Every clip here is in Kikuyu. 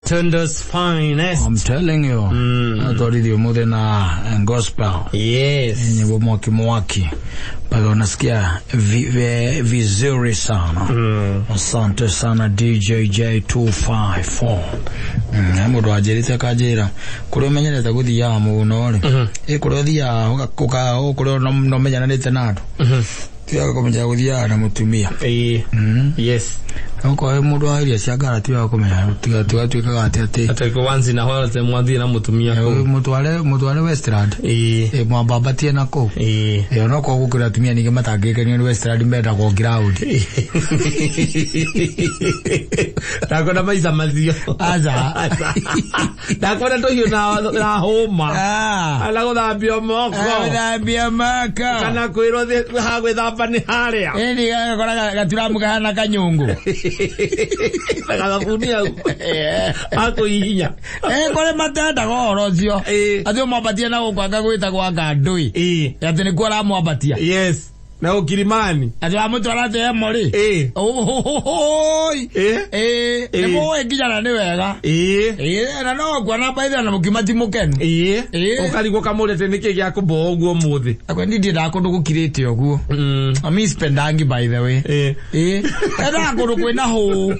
Tundu's finest. I'm telling you. Atwarithio mũthĩ na gospel. Yes. Nyimbo mwaki mwaki mpaka unasikia vizuri sana. Asante sana DJ J254. Mũndũ anjĩrĩte akanjĩra kũrĩa ũmenyerete gũthiaga mũno rĩ, ĩ kũrĩa ũthiaga kũrĩa no menyananĩte na andũ, tigaga kũmenyera gũthiaga na mũtumia. Yes. Okorwo wĩ mũndũ wa irio cia ngara tigaga kũmenya tigatuĩkaga atĩ atĩ Atĩ once in a while te mwathiĩ na mũtumia kũu. Mũtware Westland. Mwambambatie na kũu. Onokorwo gũkĩra atumia ningĩ matangĩkenio nĩ Westland mendagwo ground. Ndakwenda maica macio. Aca. Aca. Ndakwenda tũhiũ na hũma. Kana gũthambio moko. Gũthambia moko. Kana kwĩrwo ha gwĩthamba nĩ harĩa. Ĩni gakora gaturamu kahana kanyũngũ. Na gathabuni hau. Akũhihinya. Kũrĩ matendaga ũhoro ũcio. Atĩ ũmwambatie na gũkũ anga gwĩtagwo anga ndũĩ. Atĩ nĩkuo aramwambatia. Yes. Na ũkirimani. Atĩ wamũtwara atĩ emorĩ. Oi. Nĩ mũĩ nginya na nĩ wega. Na no nguona baitha na mũkiuma ti mũkenu. Ũkarigwo kamũrĩte nĩkĩ gĩa kũmboa ũguo ũmũthĩ. Akwa niĩ ndiendaga kũndũ gũkirĩte ũguo. Mi spendangi by the way. Endaga kũndũ kwĩna hũũ.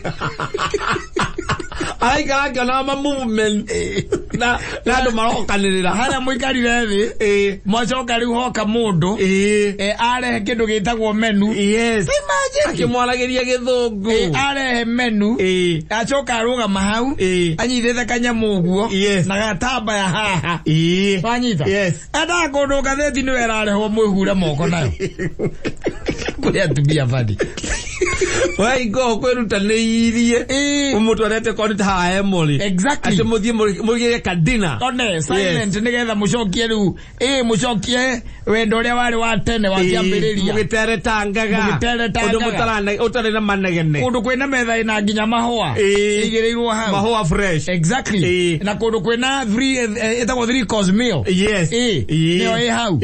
Araikara akĩonaga ma movement. Na andũ marokanĩrĩra. Harĩa mũikarire thĩ. Mwacoka rĩu hoka mũndũ. Arehe kĩndũ gĩtagwo menu. Yes. Imagine. Akĩmwaragĩria gĩthũngũ. Arehe menu. Acoka arũgama hau. Anyitĩte kanyamũ ũguo. Na gatambaya haha. Wanyita? Yes. Endaga kũndũ ngathĩti nĩwe ĩrarehwo mwĩhure moko nayo. Kũrĩ atumia badi. Waigua ũkwĩrutanĩirie. Ũmũtwarĩte korwo nĩ ta haha Emori. Exactly. Atĩ mũthiĩ mũgĩre kadina. One silent nĩgetha mũcokie rĩu. Mũcokie wendo ũrĩa warĩ wa tene wa kĩambĩrĩria. Mũgĩteretangaga. Mũgĩteretangaga. Ũndũ ũtarĩ na manegene. Kũndũ kwĩna metha ĩna nginya mahũa. Ĩigĩrĩirwo hau. Mahũa fresh. Exactly. Na kũndũ kwĩna three, ĩtagwo three course meal. Yes. Nĩyo ĩ hau.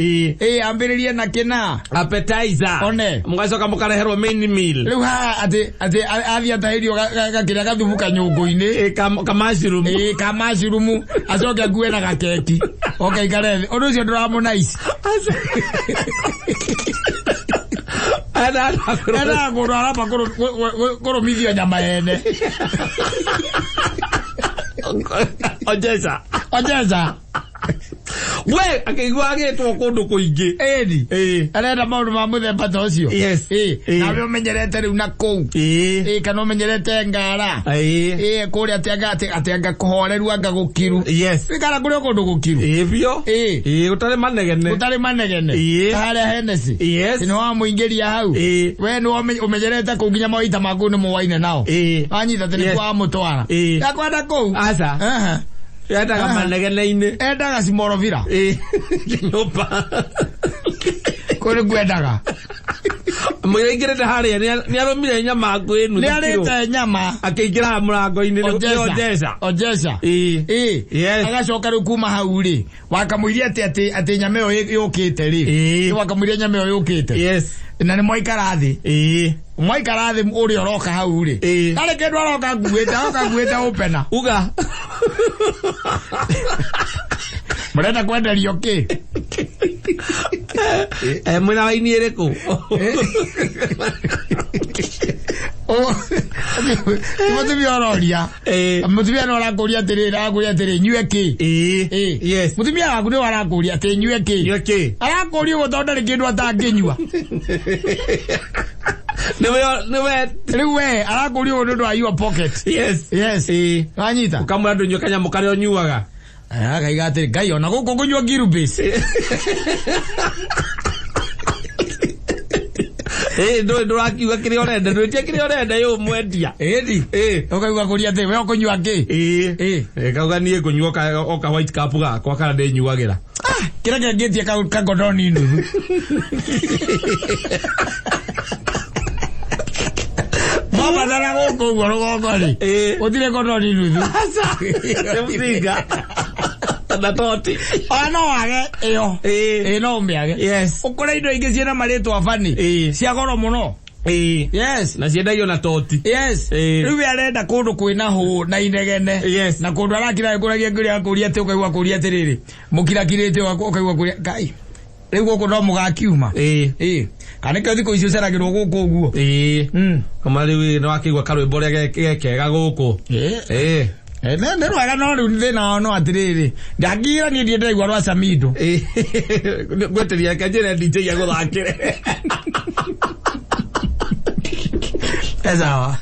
Ambĩrĩrie na kĩna. Appetizer. One. Mũgacoka mũkareherwo main meal. Rĩu haha atĩ athiĩ atahĩrio gakĩrĩa gathubu kanyũngũ-inĩ. Ka mushroom. Ka mushroom. Acoke akue na gakeki. Oke ikare thĩ. Ũndũ ũcio ndũramũnice. Endaga kũndũ aramba kũrũmithio nyama yene. Ojeza. Ojeza. We akĩigua agĩtwo kũndũ kũingĩ. Ĩni. Arenda maũndũ ma mũthemba ta ũcio. Yes. Nawe ũmenyerete rĩu na kũu. Kana ũmenyerete ngara. Kũrĩa atĩ anga kũhoreru anga gũkiru. Yes. Kana kũrĩ o kũndũ gũkiru. Biũ. Gũtarĩ manegene. Gũtarĩ manegene. Ta harĩa Hennessy. Yes. Nĩ wamũingĩria hau. We nĩ ũmenyerete kũu nginya mawaita maku nĩ mũwaine nao. Wanyita atĩ nĩkuo wamũtwara. Ndakwenda kũu. Aca. Aha. Endaga manegene-inĩ. Endaga Simorovira. Nyũmba. Kũu nĩkuo endaga. Mũingĩrĩte harĩa nĩ arũmire nyama ngũĩ nuthu Nĩ kiro. arĩte nyama. Akĩingĩra mũrango-inĩ nĩ Ojeza. Ojeza. Yes. Agacoka rĩu kuma hau rĩ, wakamũiria atĩ atĩ nyama ĩyo yũkĩte rĩ. Wakamũiria nyama ĩyo yũkĩte. Yes. Na nĩ mwaikara thĩ. Mwaikara thĩ ũrĩa ũroka hau rĩ. Ndarĩ kĩndũ aroka nguĩte, aroka nguĩte opena. Uga. Mũrenda kwenderio kĩ? Mwĩna waini ĩrĩkũ? Ti mũtumia ũroria. Mũtumia no arakũria atĩrĩrĩ, arakũria atĩrĩ, nyue kĩ? Yes. Mũtumia waku nĩwe arakũria atĩ nyue kĩ? Nyue kĩ? Arakũria ũguo tondũ ndarĩ kĩndũ atangĩnyua. Nĩwe. Rĩu we arakũria ũguo nĩ ũndũ wa your pocket. Yes. Yes. Wanyita? Ũkamwĩra ndũnyue kanyamũ karĩa ũnyuaga. Akaiga atĩrĩ, Ngai ona gũkũ ngũnyua Ngiru Base. Ndũrakiuga kĩrĩa ũrenda, ndwĩtie kĩrĩa ũrenda yũ mwendia. Ĩni. Ũkaigua kũria atĩ we ũkũnyua kĩ? Kauga niĩ ngũnyua o ka white cup gakwa karĩa ndĩnyuagĩra. Kĩrĩa kĩngĩtie kagodoni nuthu. Mabatara gũkũ ũguo rũgongo rĩ. Gũtirĩ godoni nuthu. Aca. Nĩ mũthinga. Na toti. Ona no wage ĩyo. No ũmĩage. Yes. Ũkore indo ingĩ ciĩna marĩtwa bani. Cia goro mũno. Ĩĩ. Yes. Na ciendagio na toti. Yes. Ĩĩ. Rĩu we arenda kũndũ kwĩna hũ na inegene. Yes. Na kũndũ arakira kũragia ngũria kũria atĩ ũkaigua kũria atĩrĩrĩ. Mũkirakirĩte ũkaigua kũria Ngai. Rĩu gũkũ no mũgakiuma. Ĩĩ. Ĩĩ. Kana nĩkĩo thikũ ici ũceragĩrwo gũkũ ũguo. Ĩĩ. Mm. Kama rĩu nĩ wakĩigua karwĩmbo ũrĩa gekega gũkũ. Ĩĩ. Ĩĩ. Eh, nĩ rwega no rĩu thĩna wao no atĩrĩrĩ ndangĩira niĩ ndiĩ ndĩraigua rwa Samido. Ĩĩ. Ngwĩtĩria reke njĩre DJ agũthakĩre. Sawa.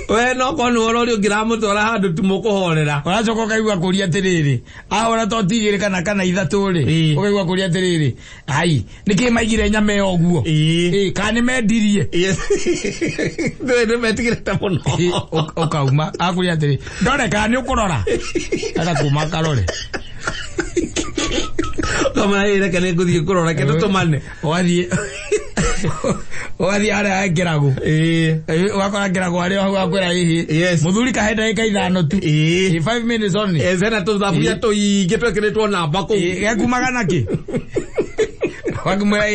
We no korwo nĩ ũrori ũngĩramũtwara handũ tu mũkũhorera. Ũracoka ũkaigua kũria atĩrĩrĩ ahũra to ti igĩrĩ kana ithatũ rĩ Ĩĩ. ũkaigua kũria atĩrĩrĩ ai nĩkĩ maigire nyama ĩyo ũguo. Ĩĩ. Ĩĩ, kana nĩ mendirie. Yes. Nĩ metigĩrĩte mũno. Ĩĩ, ũkauma akũria atĩrĩ ndore kana nĩ ũkũrora agakuma akarore. Kama ĩ reke nĩ ngũthiĩ kũrora reke tũtũmane. Ũgathiĩ harĩa hekĩragwo. Ĩĩ. Ũgakora ngĩragwo harĩa hau akwĩra hihi. Yes. Mũthuri kahe ndagĩka ithano tu. Ĩĩ. Ĩ, 5 minutes only. Yes, hena tũthaburia tũingĩ twĩkĩrĩtwo namba kũu. Ĩ, gekumaga nakĩ? Wakĩmwĩra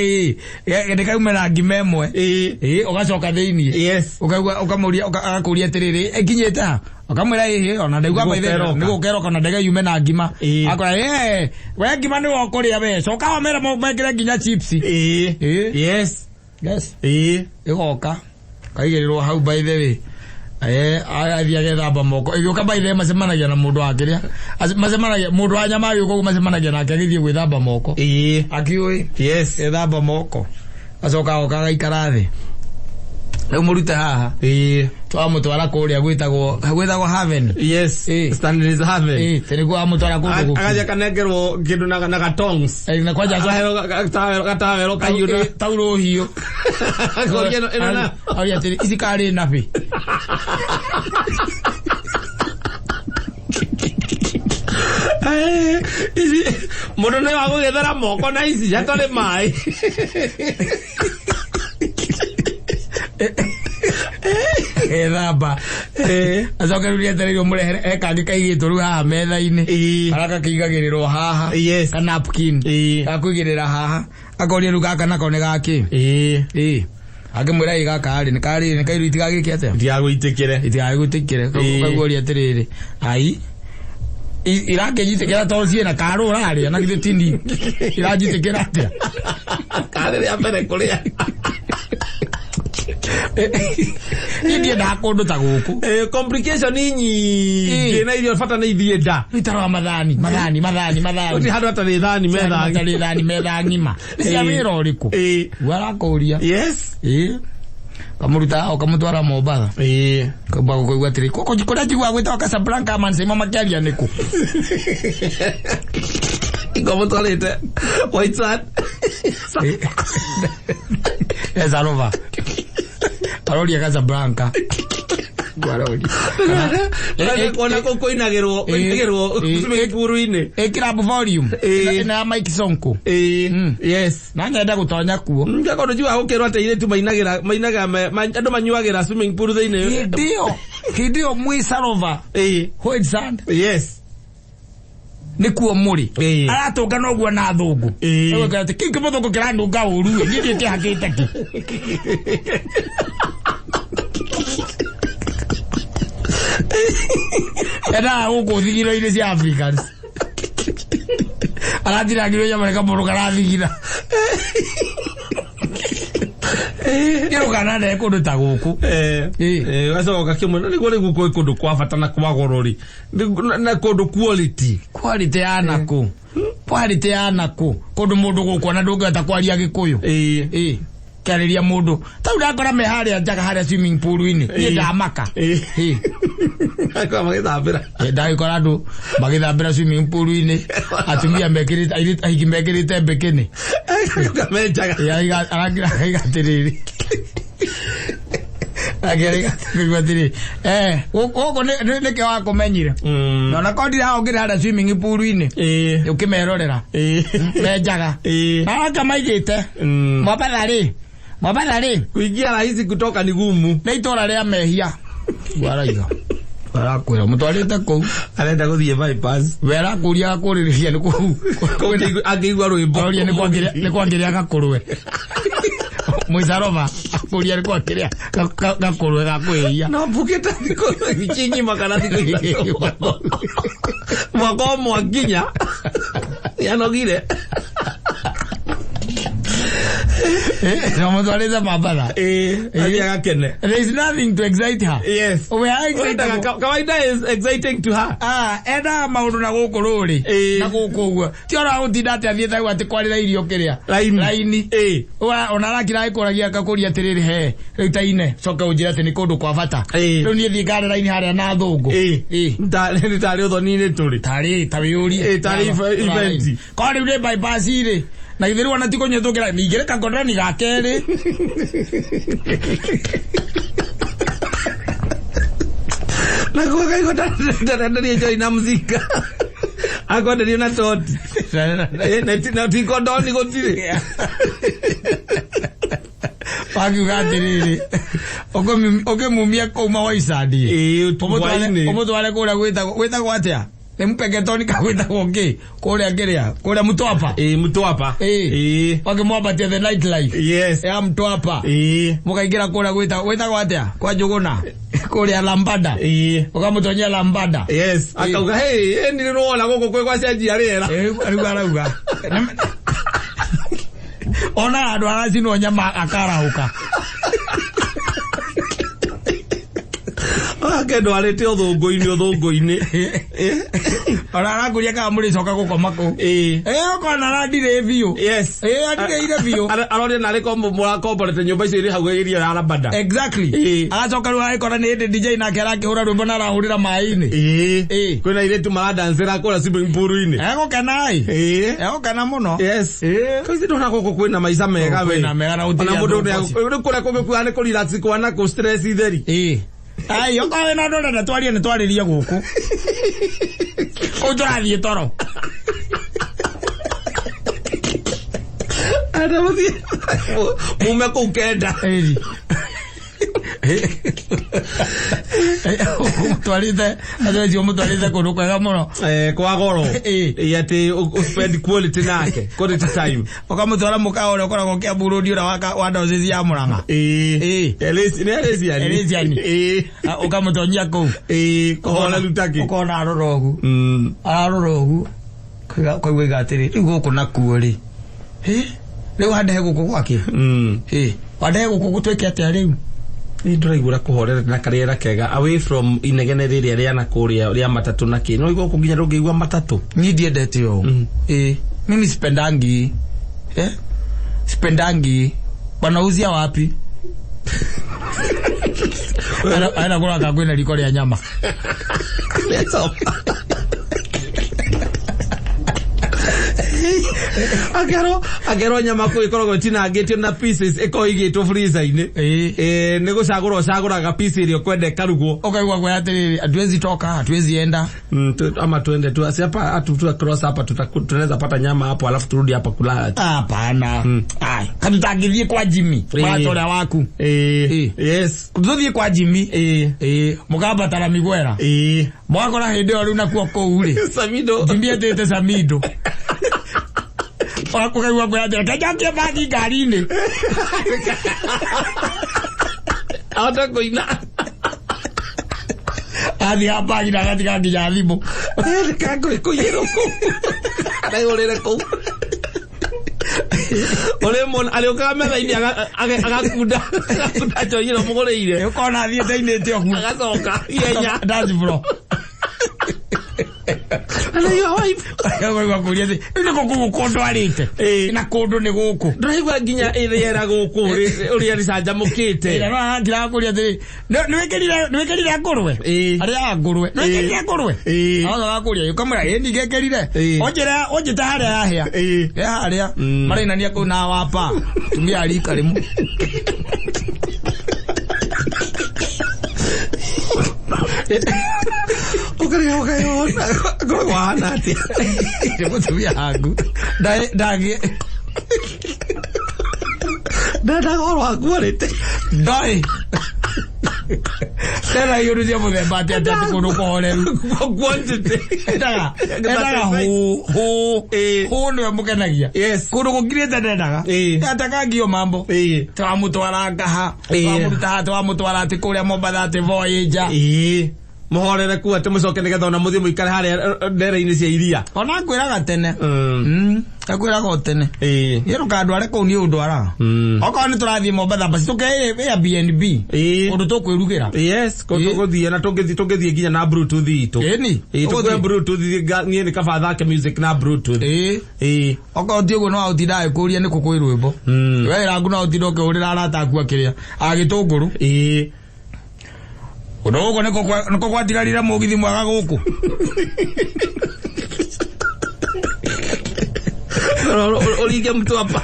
ĩĩ ndĩkaume na ngima ĩmwe. Ĩĩ. Ĩ, ũgacoka thĩiniĩ. Yes. Ũkaigua ũkamũria agakũria atĩrĩrĩ ĩkinyĩte ha? Ũkamwĩra ĩhĩ ona ndaigua Nĩgũka by the ĩroka. nĩgũka ĩroka na ndege yume na ngima. Ĩĩ. Akwĩra ĩĩ we ngima nĩwe ũkũrĩa we coka wamere mekĩre nginya chips. Ĩĩ. Ĩĩ. Yes. Yes. Ĩĩ. Ĩgoka kaigĩrĩrwo hau by the way. Eh, agathiĩ agethamba moko ĩgĩũka by the way macemanagia na mũndũ wa kĩrĩa macemanagia mũndũ wa nyama agĩũka ũguo macemanagia nake agĩthiĩ gwĩthamba moko. Ĩĩ. Akiũĩ Yes. ethamba moko acoka agoka agaikara thĩ rĩu mũrute haha Ĩĩ. twamũtwara kũrĩa gwĩtagwo Haven. Yes. Ĩĩ. Stanley's Haven. Ĩĩ, tĩ nĩkuo wamũtwara kũndũ gũkuhĩ. Agathiĩ akanengerwo kĩndũ na gatongs. Eh, na kwanja Akaheo gatawero kahiũ na taurũ hiũ. Akoria ĩno na Auria atĩrĩ ici karĩ nabĩ. Eh, ici mũndũ nĩ wa gũgĩthera moko na ici hatarĩ maĩ. Ethamba. Acoke rĩu rĩetereirwo mũrehere he kangĩ kaigĩtwo rĩu haha metha-inĩ. Ĩĩ. Karĩa gakĩigagĩrĩrwo haha. Yes. Ka napkin. Ĩĩ. Gakũigĩrĩra haha. Akoria rĩu gaka nako nĩ gakĩ. Ĩĩ. Ĩĩ. Akĩmwĩra ĩ gaka rĩ nĩ karĩ nĩ kairu itigagĩke atĩa. Itigagũitĩkĩre. Itigagĩgũtĩkĩre. Ĩĩ. Ũkaiguaria atĩrĩrĩ. Ai. Irakĩnyitĩkĩra tondũ ciĩna karũ ũrarĩa na githĩ tini. Iranjitĩkĩra atĩa. Karĩ rĩa mbere kũrĩa. Niĩ ndiendaga kũndũ ta gũkũ. Eh, complication nyingĩ na irio bata nĩ ithiĩ nda. Rĩu ta rora mathani, mathani, mathani, mathani. Gũtirĩ handũ hatarĩ thani metha. Matarĩ thani metha ng'ima. Nĩ cia Ĩĩ. wĩra ũrĩkũ? Ĩĩ. Guo arakũria. Yes. Ĩĩ. Kamũruta ũkamũtwara Mombatha. Ĩĩ. Kamba gũkũigua atĩrĩ, gũkũ kũrĩa njiguaga gwĩtagwo Casablanca Manseima makĩaria nĩkũ? Ingomũtwarĩte White Sand. Ĩ. Sarova. Aroria Casablanca. Aroria. Ona kũu kũinagĩrwo kũinagĩrwo swimming pool-inĩ. Ĩkĩra volume. Ĩĩ. Ĩno ya Mike Sonko. Ĩĩ. Mm. Yes. Na nyenda gũtonya kuo. Ngakondũ njiguaga gũkĩrwo atĩ airĩtu mainagĩra mainaga andũ manyuagĩra swimming pool thĩinĩ. Hĩndĩ ĩyo mwĩ Sarova. Ĩĩ. White Sand. Yes. Nĩkuo mũrĩ. Ĩĩ. Aratũngana ũguo na athũngũ. Ĩĩ. Ũgakora atĩ kĩu kĩmũthũngũ kĩranunga ũru ĩ, niĩ ndiĩ kĩhakĩte kĩ. Endaga gũkũ thigiro-inĩ cia Africans. Aratirangirwo nyama nĩ kamũndũ karathigina. Nĩ ndũkanandehe kũndũ ta gũkũ. Eh, Ĩĩ. eh, ũgacoka ũgakĩmwĩra nĩguo rĩu kwĩ kũndũ kwa bata na kwa goro rĩ na kũndũ quality. Quality ya nakũ. Quality ya nakũ. Kũndũ mũndũ gũkuona ndũngĩhota kwaria Gĩkũyũ. Ĩĩ. Ĩĩ. Kĩarĩria mũndũ. Tau ndakora me harĩa njaga harĩa swimming pool-inĩ. Niĩ Ĩĩ. ndamaka. Ĩĩ. Ĩĩ. Akorwo magĩthambĩra. Ndagĩkora andũ magĩthambĩra swimming pool-inĩ. Atumia mekĩrĩte airĩtu aingĩ mekĩrĩte mbikini. Menjaga. Ĩĩ, arakira akaiga atĩrĩrĩ. Akĩrĩga atĩrĩrĩ. Eh, gũkũ nĩkĩo wakũmenyire. Mm. Na ona ndira hau ngĩrĩ harĩa swimming pool-inĩ. Ĩĩ. Ũkĩmerorera. Ĩĩ. Menjaga. Ĩĩ. Na aka maigĩte. Mm. Mombatha rĩ. Mombatha rĩ. Kuingia rahisi kutoka ni gumu. Nĩ itũra rĩa mehia. Waraiga. Arakwĩra mũtwarĩte kũu. Arenda gũthiĩ bypass. We arakũria akũrĩrĩria nĩ kũu. Kũu angĩigua rwĩmbo. Aroria nĩ kwangĩrĩa gakũrwe. Mwicarova akũria nĩ kwakĩrĩa gakũrwe ga kwĩhia. No mbukĩte thikũ wiki ng'ima kana thikũ ithatũ. Mwaka ũmwe nginya nĩanogire. Na mũtwarĩte Mambatha. Ĩĩ, athiĩ agakene. There is nothing to excite her. Yes. We are Wendaga excitable. kawaida is exciting to her. Ah, endaga maũndũ na gũkũ rũrĩ Ĩĩ. na gũkũ ũguo ti ora gũtinda atĩ athiĩte hau atĩ kwarĩra irio kĩrĩa Raini. raini. Ĩĩ. Ona arakira agĩkũragia akakũria atĩrĩrĩ, he rĩu ta ine coke ũnjĩre atĩ nĩ kũndũ kwa bata. Ĩĩ. Rĩu niĩ thiĩ ngare raini harĩa na thũngũ. Ĩĩ. Ĩĩ. Nĩ tarĩ ũthoni-inĩ tũrĩ. Tarĩ ta wĩyũrie. Ĩĩ, tarĩ event. Korwo rĩu nĩ bypass rĩ, na githĩ rĩu ona ti kũnyua tũngĩra ningĩ rĩ kakondani ga kerĩ. Na kwa kaigua ndarenderio njoi na mzinga. Akwenderio na toti. Ĩĩ, na ti kondoni gũtirĩ. Wakiuga atĩrĩrĩ, ũkĩmumia kũu mawaicandi Ĩĩ, hwaĩ-inĩ. ũmũtware kũrĩa gwĩtagwo atĩa, nĩ mpeketoni ka gwĩtagwo kĩ kũrĩa kĩrĩa kũrĩa Mtwapa. Ĩĩ, Mtwapa. Ĩĩ. Ĩĩ. Wakĩmwambatia the night life Yes. ya Mtwapa, Ĩĩ. mũkaingĩra kũrĩa gwĩtagwo atĩa kwa Njũgũna kũrĩa Lambada, Ĩĩ. ũkamũtonyia Lambada. Yes. Akauga, hey, ĩ nĩ rĩrona gũkũ kwĩ gwacenjia rĩera. Ĩĩ, rĩu arauga ona andũ aracinwo nyama akarahũka. Ake ndwarĩte ũthũngũ-inĩ ũthũngũ-inĩ. Ona arakũria kana mũrĩcoka gũkoma kũu. Ĩĩ. Ĩĩ, ũkona arandirĩ biũ. Yes. Ĩĩ, andirĩire biũ. Aroria narĩ ko mũrakomborete nyũmba icio irĩ hau irio ya Lambada. Exactly. Ĩĩ. Agacoka rĩu agĩkora nĩ hĩndĩ DJ nake arakĩhũra rwĩmbo na arahũrĩra maĩ-inĩ. Ĩĩ. Ĩĩ. Kwĩna airĩtu maradanĩra kũrĩa swimming pool-inĩ. Egũkena ĩ. Ĩĩ. Egũkena mũno. Yes. Ĩĩ. Kau ithuĩ ndona gũkũ kwĩna maica mega we. Kwĩna mega na gũtirĩ Ona mũndũ andũ nĩ kũrĩa kũngĩ kuga nĩ kũ-relax kwana kũ stress itheri. Ĩĩ. Ai, okorwo wĩna ũndũ ũrenda twarie nĩ twarĩrie gũkũ. Kũu tũrathiĩ toro. Enda mũthiĩ mume kũu kenda. Ĩĩ. Ũmũtwarĩte andũ acio ũmũtwarĩte kũndũ kwega mũno. Eh, kwa goro. Ĩĩ. Ĩĩ, atĩ spend quality nake. Quality time. Ũkamũtwara mũkawa ũrĩa ũkoragwo Kiambu Road ũrĩa wa diocese ya Murang'a. Ĩĩ. Ĩĩ. Nĩ Eresiani. Eresiani. Ĩĩ. Ah, ũkamũtonyia kũu. Ĩĩ, kũhoreru takĩ. Ũkona arora ũguo. Mm. Ararora ũguo. Kaigua iga atĩrĩ, rĩu gũkũ nakuo rĩ. Hĩ? Rĩu wandehe gũkũ gwakĩ? Mm. Hĩ? Wandehe gũkũ gũtuĩke atĩa rĩu? Nĩ ndĩraigua kũhorera na karĩera kega away from inegene rĩrĩa rĩa na kũrĩa rĩa matatũ na kĩ. No igua gũkũ nginya ndũngĩigua matatũ. Niĩ ndiendete ũũ. Ĩĩ. Mimi sipendangi. Eh? Sipendangi. Wanauzia wapi? Aenda kũraka kwĩna riko rĩa nyama. Akerwo nyama kũu ĩkoragwo ĩtinangĩtio na pieces ĩkoragwo ĩigĩtwo freezer-inĩ. Ĩĩ. Ĩĩ, nĩ gũcagũra ũcagũraga piece ĩrĩa ũkwenda ĩkarugwo. Ũkaigua kwĩra atĩrĩrĩ, hatuwezi toka, hatuwezi enda. Ama tuende tu si hapa hatu tu cross hapa tunaweza pata nyama hapo alafu turudi hapa kulala. Hapana. Ai, katutangĩthiĩ kwa Jimmy, Ĩĩ. mũrata ũrĩa waku. Ĩĩ. Ĩĩ. Yes. Tũthiĩ kwa Jimmy. Ĩĩ. Ĩĩ, mũkambatara mĩgwera. Ĩĩ. Mwakora hĩndĩ ĩyo rĩu nakuo kũu rĩ. Samido. Jimmy etĩte Samido. Ũkaigua kwĩra atĩrĩ, reke njokie bagi ngari-inĩ. Ahote kũina. Athiĩ ha bagi na agatiga nginya thimũ. Kũiyĩrwo kũu. Araihũrĩre kũu. Ũrĩ mũna arĩũkaga metha-inĩ agakunda agakunda njohi ĩrĩa ũmũgũrĩire. Ũkona athiĩte ainĩte ũguo. Agacoka ihenya. Dance floor. Araigua wife. Ũkaigua kũria atĩ, rĩu nĩkũ kũu kũndwarĩte? Ĩĩ. Na kũndũ nĩ gũkũ. Ndĩraigua nginya rĩera gũkũ ũrĩa rĩcanjamũkĩte. Ĩra no arakira kũria atĩrĩ, nĩwĩkĩrire ngũrwe? Ĩĩ. Arĩaga ngũrwe. Nĩwĩkĩrire ngũrwe? Ĩĩ. Agacoka kũria, ũkamwĩra, ĩĩ ndigĩkĩrire. Ĩĩ. Ũnjĩre, ũnjĩte harĩa yahĩa. Ĩĩ. Ĩ harĩa. Marainania kũu na wapa. Tumia a rika rĩmwe. Ũkarĩa ũkayona. Ngoragwo ahana atĩa? Nĩ mũtumia waku. Ndangĩ Ndendaga ũhoro wa quality. ndoĩ. Tena hiyo ndio muthemba ati ati kundu kuhoreru. Quantity. Endaga endaga hu hu hu niwe mukenagia. Yes. Kundu gukirite ndendaga. Atakangio mambo. Twamutwara ngaha, twamuruta haha, twamutwara ati kuria Mombatha ati Voyager. Muhorere ku ati mucoke nigetha ona muthie muikare haria ndere-inĩ cia iria. Ona ngwĩraga tene. Ngakwĩraga o tene. Niĩ ndũkandware kũu niĩ ũndwaraga. Okorwo nĩ tũrathiĩ Mombatha basi tũke Airbnb. Ũndũ tũkwĩrugĩra. Yes, kũ tũgũthiĩ na tũngĩthiĩ nginya na Bluetooth itũ. Ĩni. Tũkue Bluetooth niĩ nĩ kaba thake music na Bluetooth. Okorwo ti ũguo no ũtinda agĩkũria nĩkũ kwĩ rwĩmbo. We wĩra no ũtinde ũkĩhũrĩra arata aku akĩrĩa agĩtũngũrũ. Ũndũ gũkũ nĩko gwatigarire mũgithi mwega gũkũ. Ũringe mtu hapa.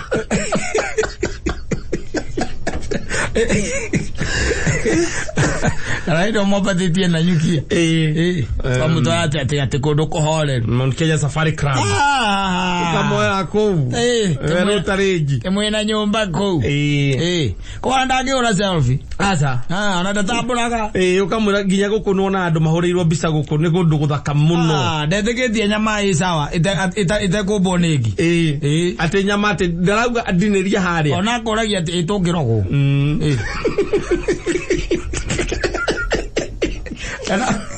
Na ndio mwambatĩtie na nyuki. Twamũtwara atĩ atĩ atĩ kũndũ kũhoreru. Mount Kenya Safari Club. Ũkamoera kũu. Werũ ũtarĩ Ĩmwe na nyũmba kũu. Kwana ndangĩhũra selfie. Aca. Ona ndatambũraga. Ũkamwĩra nginya gũkũ nĩwona andũ mahũrĩirwo mbica gũkũ nĩ kũndũ gũthaka mũno. Ndetĩkĩtie nyama ĩ sawa ĩtekũmbwo nĩ ngi. Atĩ nyama atĩ ndarauga ndinĩria harĩa. Ona akoragia atĩ ĩtũngĩrogwo.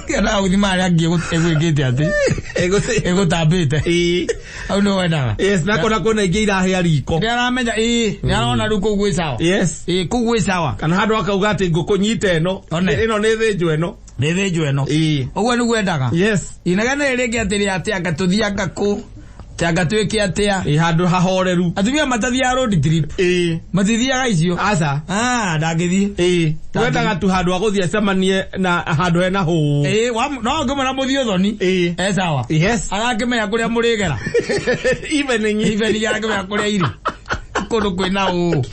Kana gũthima harĩa ngi ĩgwĩkĩte atĩ ĩgũtambĩte. Hau nĩ wendaga. Yes, na kona kwĩna ingĩ irahĩa riko. Nĩ aramenya nĩ arona rĩu kũu gwĩ sawa. Yes. Kũu gwĩ sawa. Kana handũ akauga atĩ ngũkũ nyite ĩno. Ĩno nĩ thĩnjwo ĩno. Nĩ thĩnjwo ĩno. Ũguo nĩguo endaga. Yes. Inegene rĩngĩ atĩrĩ atĩ anga tũthiĩ anga kũ. Anga twĩke atĩa. Handũ hahoreru. Atumia matathiaga road trip. Matithiaga icio. Aca. Ndangĩthiĩ. Wendaga tu handũ ha gũthiĩ acemanie na handũ hena hũũ. No ũngĩmwĩra mũthiĩ ũthoni. E sawa. Yes. Agakĩmenya kũrĩa mũrĩgera. Evening. Evening agakĩmenya kũrĩa irĩ. Kũndũ kwĩna ũũ.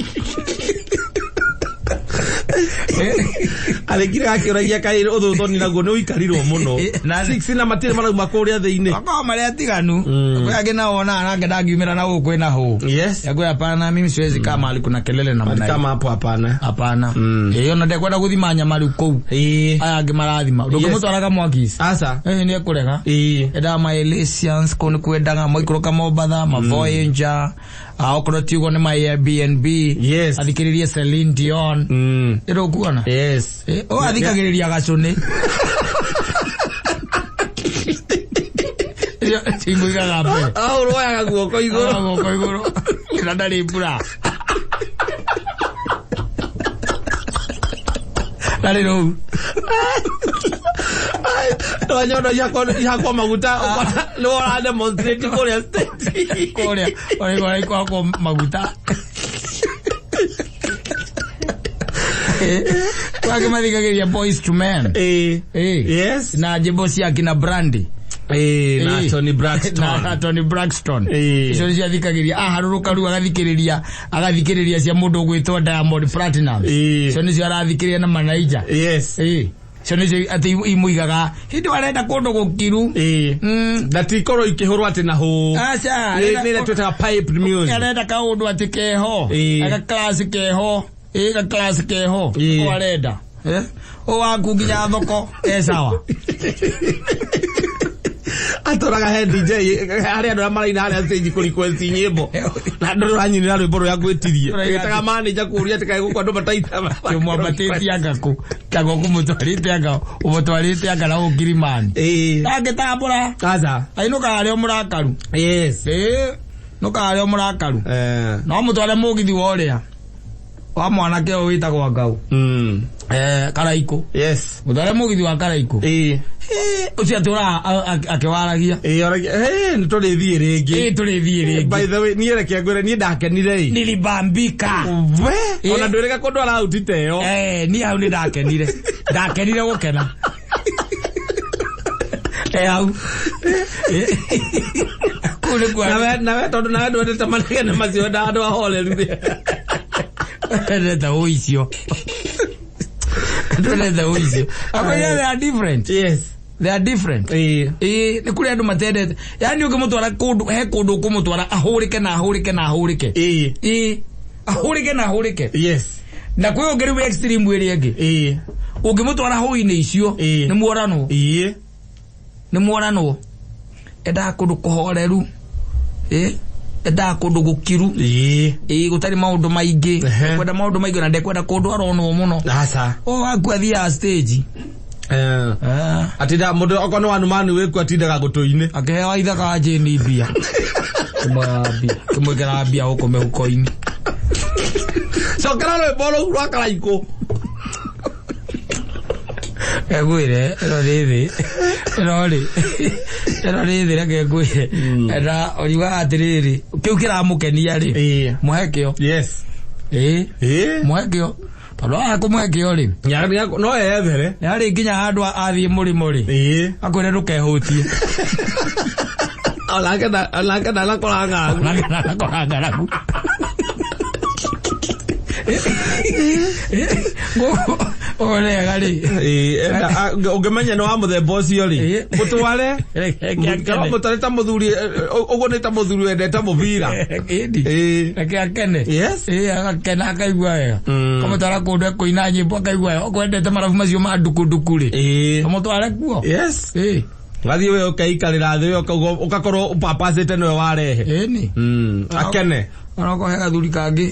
Arĩngire gakĩũragia kaĩ ũthũthoni naguo nĩ ũikarirwo mũno. Six na matirĩ marauma kũrĩa thĩinĩ. Makoragwo marĩ atiganu. Kwĩ angĩ nao wonaga nake ndangiumĩra na gũkũ kwĩna hũũ. Yes. Yakwĩ hapana mimi siwezi kaa mahali kuna kelele namna hiyo. Kama hapo hapana. Hapana. Ona ndekwenda gũthima nyama rĩu kũu. Aya angĩ marathima. Ndũngĩmũtwaraga mwakisi. Aca. Nĩ ekũrega. Endaga ma Elysians kũu nĩ kwendaga maikũrũka Mombatha, ma Voyager. Okorwo ti ũguo nĩ ma Airbnb. Yes. Athikĩrĩrie Celine Dion. Ĩrũkuona? Yes. Ũyũ athikagĩrĩria gacũnĩ. Cimũigaga mbere. Ũroyaga guoko igũrũ. Guoko igũrũ. Na ndarĩ mbura. Ndarĩ rũu. Nyondo ihakwo maguta ũkona nĩ wora demonstrate kũrĩa stage. Kũrĩa ũrĩa ihakwo maguta. Kwake mathikagĩrĩria Boys to Men. Yes. Na nyĩmbo cia kina Brandy. Na Toni Braxton. Na Toni Braxton. Icio nĩcio athikagĩrĩria. Aharũrũka rĩu agathikĩrĩria agathikĩrĩria cia mũndũ ũgwĩtwo Diamond Platnumz. Icio nĩcio arathikĩrĩria na Manaija. Yes. Icio nĩcio atĩ imũigaga hĩndĩ arenda kũndũ gũkiru. Na ti korwo ikĩhũrwo atĩ na hũũ. Aca. Nĩ ĩrĩa twĩtaga piped music. Arenda kaũndũ atĩ keho. Aga class keho. Ga class keho. Ko arenda. Ũ waku nginya thoko e sawa. Atũraga he DJ harĩa andũ arĩa maraina harĩa stage kũ request nyĩmbo. Na andũ ranyinĩra rwĩmbo rũrĩa ngwĩtirie. Ĩtaga manager kũũria atĩ kaĩ gũkũ andũ mataina. Kĩmwambatĩtie anga kũ. Kago kũmũtwarĩte anga ũmũtwarĩte anga na gũkũ Kilimani. Ndangĩtambũra. Aca. Ainũkaga arĩ o mũrakaru. Yes. Nũkaga arĩ o mũrakaru. No mũtware mũgithi wa ũrĩa. Wa mwanake ũyũ wĩtagwo Ngau. Karaikũ. Yes. Mũtware mũgithi wa Karaikũ. Ũcio atũraga akĩwaragia. Nĩ tũrĩthiĩ rĩngĩ. Tũrĩthiĩ rĩngĩ. By the way, niĩ reke ngwĩre niĩ ndakenire ĩ. Nilibambika. We, ona ndwĩrĩga kũndwara out ta ĩyo. Niĩ hau nĩ ndakenire. Ndakenire gũkena. Hau. Kũu nĩkuo. Nawe tondũ nawe ndwendete manegene macio wendaga andũ ahoreru. Ndwendete ũicio. Ndwendete ũicio. Akwĩra they are different. Yes. They are different. Nĩ kũrĩ andũ matendete. Yaani ũngĩmũtwara kũndũ he kũndũ ũkũmũtwara ahũrĩke na ahũrĩke na ahũrĩke. Ahũrĩke na ahũrĩke. Yes. Na kwĩ ũngĩ rĩu extreme ĩrĩa ĩngĩ. Ũngĩmũtwara hũinĩ icio Ĩĩ. nĩ muoranwo. Ĩĩ. Nĩ muoranwo. Endaga kũndũ kũhoreru. Ĩ, endaga kũndũ gũkiru. Ĩĩ. Ĩ, gũtarĩ maũndũ maingĩ. Ehe. Ndekwenda maũndũ maingĩ na ndekwenda kũndũ aronwo mũno. Aca. O waku athiaga stage. Eh. Ah. Atinda mũndũ okorwo nĩ wanu manu wĩkuo atindaga gũtũ-inĩ. Akĩheo ithaka njĩni mbia. Kĩmwĩra mbia. Kĩmwĩkĩra mbia gũkũ mĩhuko-inĩ. Cokera rwĩmbo rũu rwa Karaikũ. Ngwĩre ĩno nĩ thĩ. Ĩno rĩ. Ĩno nĩ thĩ, reke ngwĩre. Na ũriugaga atĩrĩrĩ, kĩu kĩramũkenia rĩ. Ĩĩ. Mũhe kĩo. Yes. Ĩĩ. Ĩĩ. Mũhe kĩo. Tondũ waga kũmũhe kĩo rĩ. No eyethere. Nĩ harĩ nginya handũ athiĩ mũrĩmo rĩ. Ĩĩ. Akwĩre ndũkehũtie. Onake ndanakora ng'aragu. Onake ndanakora ng'aragu. Gũkũ ũrega rĩ. Ĩĩ, ũngĩmenya nĩ wa mũthemba ũcio rĩ, Ĩĩ. mũtware. Reke akene. Mũtware ta mũthuri, ũguo nĩ ta mũthuri wendete mũbira. Ĩndi. Ĩĩ. Reke akene. Yes. Ĩĩ, agakena akaigua wega. Mm. Kamũtwara kũndũ ekũina nyĩmbo akaigua wega. Okorwo endete marabu macio ma ndukunduku rĩ. Ĩĩ. Kamũtware kuo. Yes. Ĩĩ. Gathiĩ we ũkeikarĩra thĩ we ũgakorwo ũpapacĩte nĩwe warehe. Ĩni. Akene. Onokorwo he gathuri kangĩ.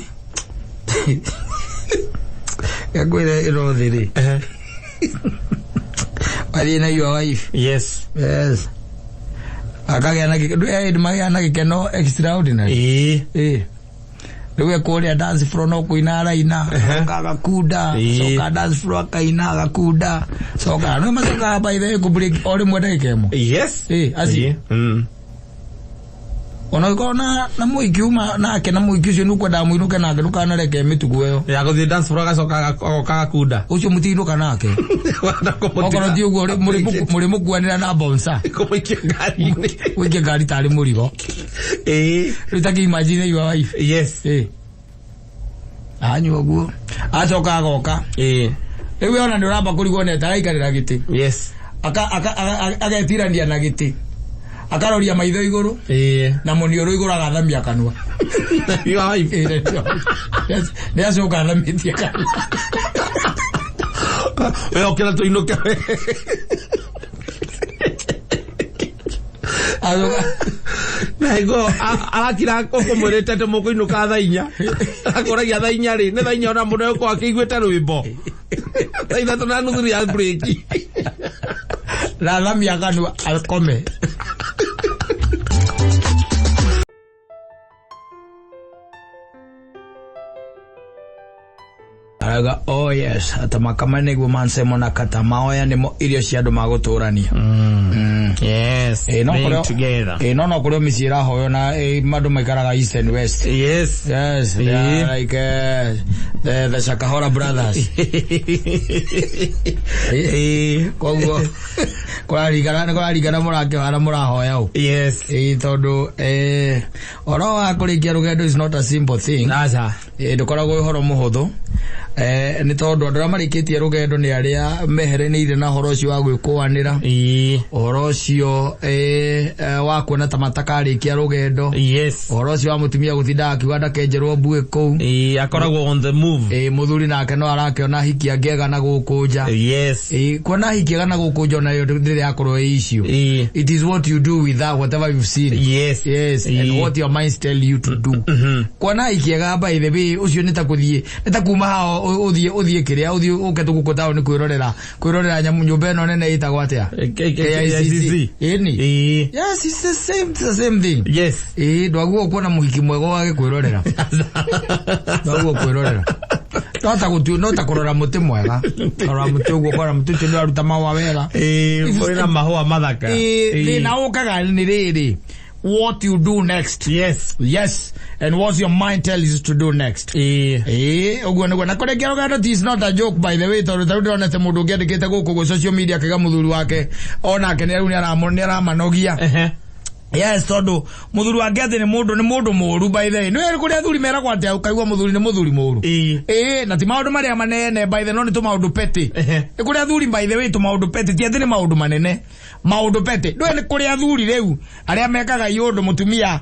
Ngwĩre ĩno thĩ rĩ. Wathiĩ na your wife. Yes. Yes. Akagĩa na gĩkeno, magĩa na gĩkeno extraordinary. Ĩĩ. Ĩĩ. Rĩu ekũrĩa dance floor no kũina araina, coka agakunda, Ĩĩ. coka dance floor akaina agakunda, coka no macokaga by the way kũ break o rĩmwe ndagĩka ĩmwe. Yes. Ĩĩ, acio. Ĩĩ. Mm. Ona ũngĩkorwo na mũhiki uma nake na mũhiki ũcio nĩũkwendaga mũinũke nake, ndũkanareke mĩtugo ĩyo. Ya gũthiĩ dance floor agacoka agoka agakunda. Ũcio mũtinũka nake. Wenda kũmũtiga. Okorwo ti ũguo mũrĩmũkuanĩra na bouncer. Kũmũikia ngari-inĩ. Ũikie ngari tarĩ mũrigo. Ĩĩ. Rĩu ta kĩ-imagine your wife. Yes. Ĩĩ. Anyua ũguo. Acoka agoka. Ĩĩ. Rĩu we ona nĩ ũramba kũrigwo nĩ ataraikarĩra gĩtĩ. Yes. Agetirania na gĩtĩ. Akaroria maitho igũrũ. Ĩĩ. Na mũniũrũ igũrũ agathamia kanua. Your wife. Ĩĩ, nĩ acoka athamĩtie kanua. We okĩra tũinũke. Acoka. Na ego arakira ũkũmwĩrĩte atĩ mũkũinũka thaa inya. Akũragia thaa inya rĩ, nĩ thaa inya ona mũndũ egũkorwo akĩiguĩte rwĩmbo. Thaa 3:30 ya break. Na athamia kanua akome. Arauga, oh yes, atamakama nĩguo mansemo na kata maoya nĩmo irio cia andũ magũtũrania. Yes. Ĩĩ, no Being kũrĩa- together. Ĩĩ, no kũrĩa mĩciĩ ĩrahoywo na andũ maikaraga east and west. Yes. Yes, they are like the Shakahora brothers. Ĩĩ. Koguo kũraringana nĩ kũraringana mũrakĩhana mũrahoya ũ. Yes. Ĩĩ, tondũ ũhoro wa kũrĩkia rũgendo is not a simple thing. Aca. Ĩĩ, ndũkoragwo wĩ ũhoro mũhũthũ. Nĩ tondũ andũ arĩa marĩkĩtie rũgendo nĩ arĩa meheranĩire na ũhoro ũcio wa gwĩkũanĩra. Ĩĩ. Ũhoro ũcio wa kuona ta matakarĩkia rũgendo. Yes. Ũhoro ũcio wa mũtumia gũtinda akiuga ndakenjerwo mbuĩ kũu. Ĩĩ, akoragwo on the move. Ĩĩ, mũthuri nake no arakĩona hiki angĩega na gũkũ nja. Yes. Ĩĩ, kuona hiki ega na gũkũ nja onayo ndĩrĩ yakorwo ĩ issue. Ĩĩ. It is what you do with that whatever you've seen. Yes. Yes, and Ĩĩ. what your minds tell you to do. Kuona hiki ega by the way, ũcio nĩ ta kũthiĩ, nĩ ta kuma haha ũthiĩ kĩrĩa, ũthiĩ ũke tũgũkũ taũni kwĩrorera nyamũ nyũmba ĩno nene ĩtagwo atĩa? KICC. Ĩni. Ĩĩ. Yes, it's the same thing. Yes. Ĩĩ, ndwaguo kuona mũhiki mwega wage kwĩrorera. Ndwaguo kwĩrorera. No ta kũrora mũtĩ mwega. Kũrora mũtĩ ũguo, kũrora mũtĩ ũcio nĩũraruta mahũa wega. Ĩĩ, ũrĩ na mahũa mathaka. Ĩĩ, thĩna ũkaga nĩ rĩrĩ, what you do next. Yes. Yes, and what your mind tells you to do next. Ĩĩ. Ĩĩ, ũguo nĩguo. Na kũrĩkia rũgendo is not a joke by the way, tondũ tarĩu ndĩronete mũndũ ũngĩ andĩkĩte gũkũ gwĩ social media akĩga mũthuri wake onake nĩ rĩu nĩ aramanogia. Ehe. Yes, tondu muthuri wake ati ni mundu, ni mundu muru, by the way. Ni kuri athuri meragwo atia ukaigua muthuri ni muthuri muru. Ĩĩ, na ti maundu maria manene, by the, no ni tumaundu petty. Nĩ kũrĩ athuri, by the way, tũmaũndũ petty, ti atĩ nĩ maũndũ manene, maũndũ petty. Ndũĩ nĩ kũrĩ athuri rĩu arĩa mekaga iũndũ mũtumia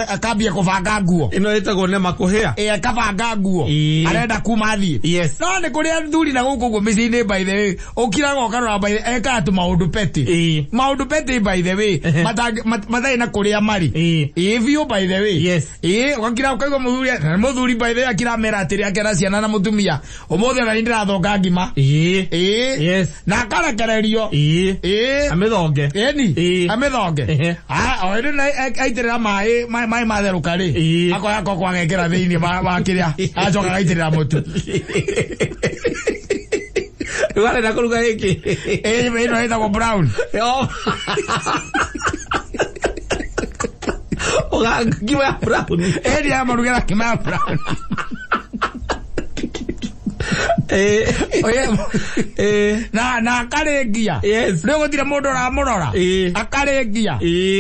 akambia kũbanga nguo. Ĩno ĩtagwo nema kũhĩa. Ĩ, akabanga nguo. Arenda kuma athiĩ. No nĩ kũrĩ athuri na gũkũ ũguo mĩciĩ-inĩ, by the way, ũkiraga ũkarora, by the, ekaga tũmaũndũ petty. Maũndũ petty, by the way, matarĩ na kũrĩa marĩ. Ĩĩ biũ, by the way. Ĩĩ, ũgakira ũkaigua mũthuri, na mũthuri, by the way, akiramera atĩrĩ, akera ciana na mũtumia, ũmũthĩ ona nĩ ndĩrathonga ngima. Ĩĩ. Na akarekererio. Ĩĩ. Amĩthonge. Ĩni. Amĩthonge. Ah, o hĩndĩ na aitĩrĩra maĩ, maĩ matherũka rĩ, akoya koko agekĩra thĩinĩ wa kĩrĩa, agacoka agaitĩrĩra mũtu. Rĩu arenda kũruga gĩkĩ. Ĩĩ, ĩno ĩtagwo brown. Yo. Ũga ngima ya brown. Ĩni amarugĩra ngima ya brown. Oye, na akarĩngia. Rĩu gũtirĩ mũndũ ũramũrora. Akarĩngia.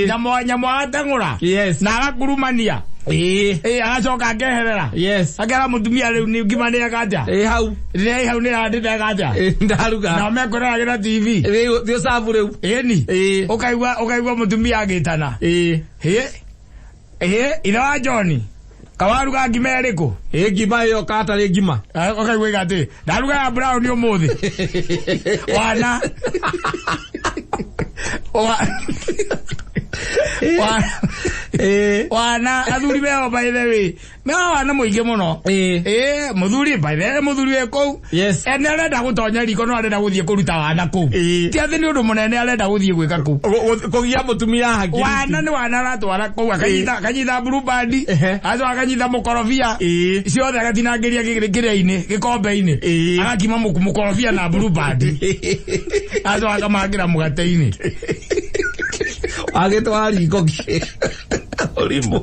Nyamũ nyamũ agateng'ũra. Na agakurumania. Ĩĩ, agacoka akeherera. Akera mũtumia rĩu nĩ ngima nĩ ekatia. Ĩĩ hau. Nĩ hau nĩ yandĩte ekatia. Ĩĩ ndaruga. Nao mekwĩroragĩra TV. Rĩu thiĩ ũcabu rĩu. Ĩni. Ũkaigua mũtumia agĩtana. Hĩ ĩ, ithe wa John, kawaruga ngima ĩrĩkũ? Ĩĩ, ngima ĩyo katarĩ ngima. Ah, ũkaigua iga atĩ ndaruga ya brown ũmũthĩ. Wana wana athuri meho, by the way, meho wana mũingĩ mũno. Ĩĩ, mũthuri, by the way, mũthuri wĩ kũu. Nĩ arenda gũtonya riko, no arenda gũthiĩ kũruta wana kũu. Ti atĩ nĩ ũndũ mũnene arenda gũthiĩ gwĩka kũu. Kũgia mũtumia hakiri. Wana nĩ wana aratwara kũu, akanyita blue band, agacoka akanyita mũkorobia, ciothe agatinangĩria kĩrĩa-inĩ, gĩkombe-inĩ. Agakima mũkorobia na blue band, agacoka akamangĩra mũgate-inĩ. Agĩtwara riko kĩ. Ũrimũ.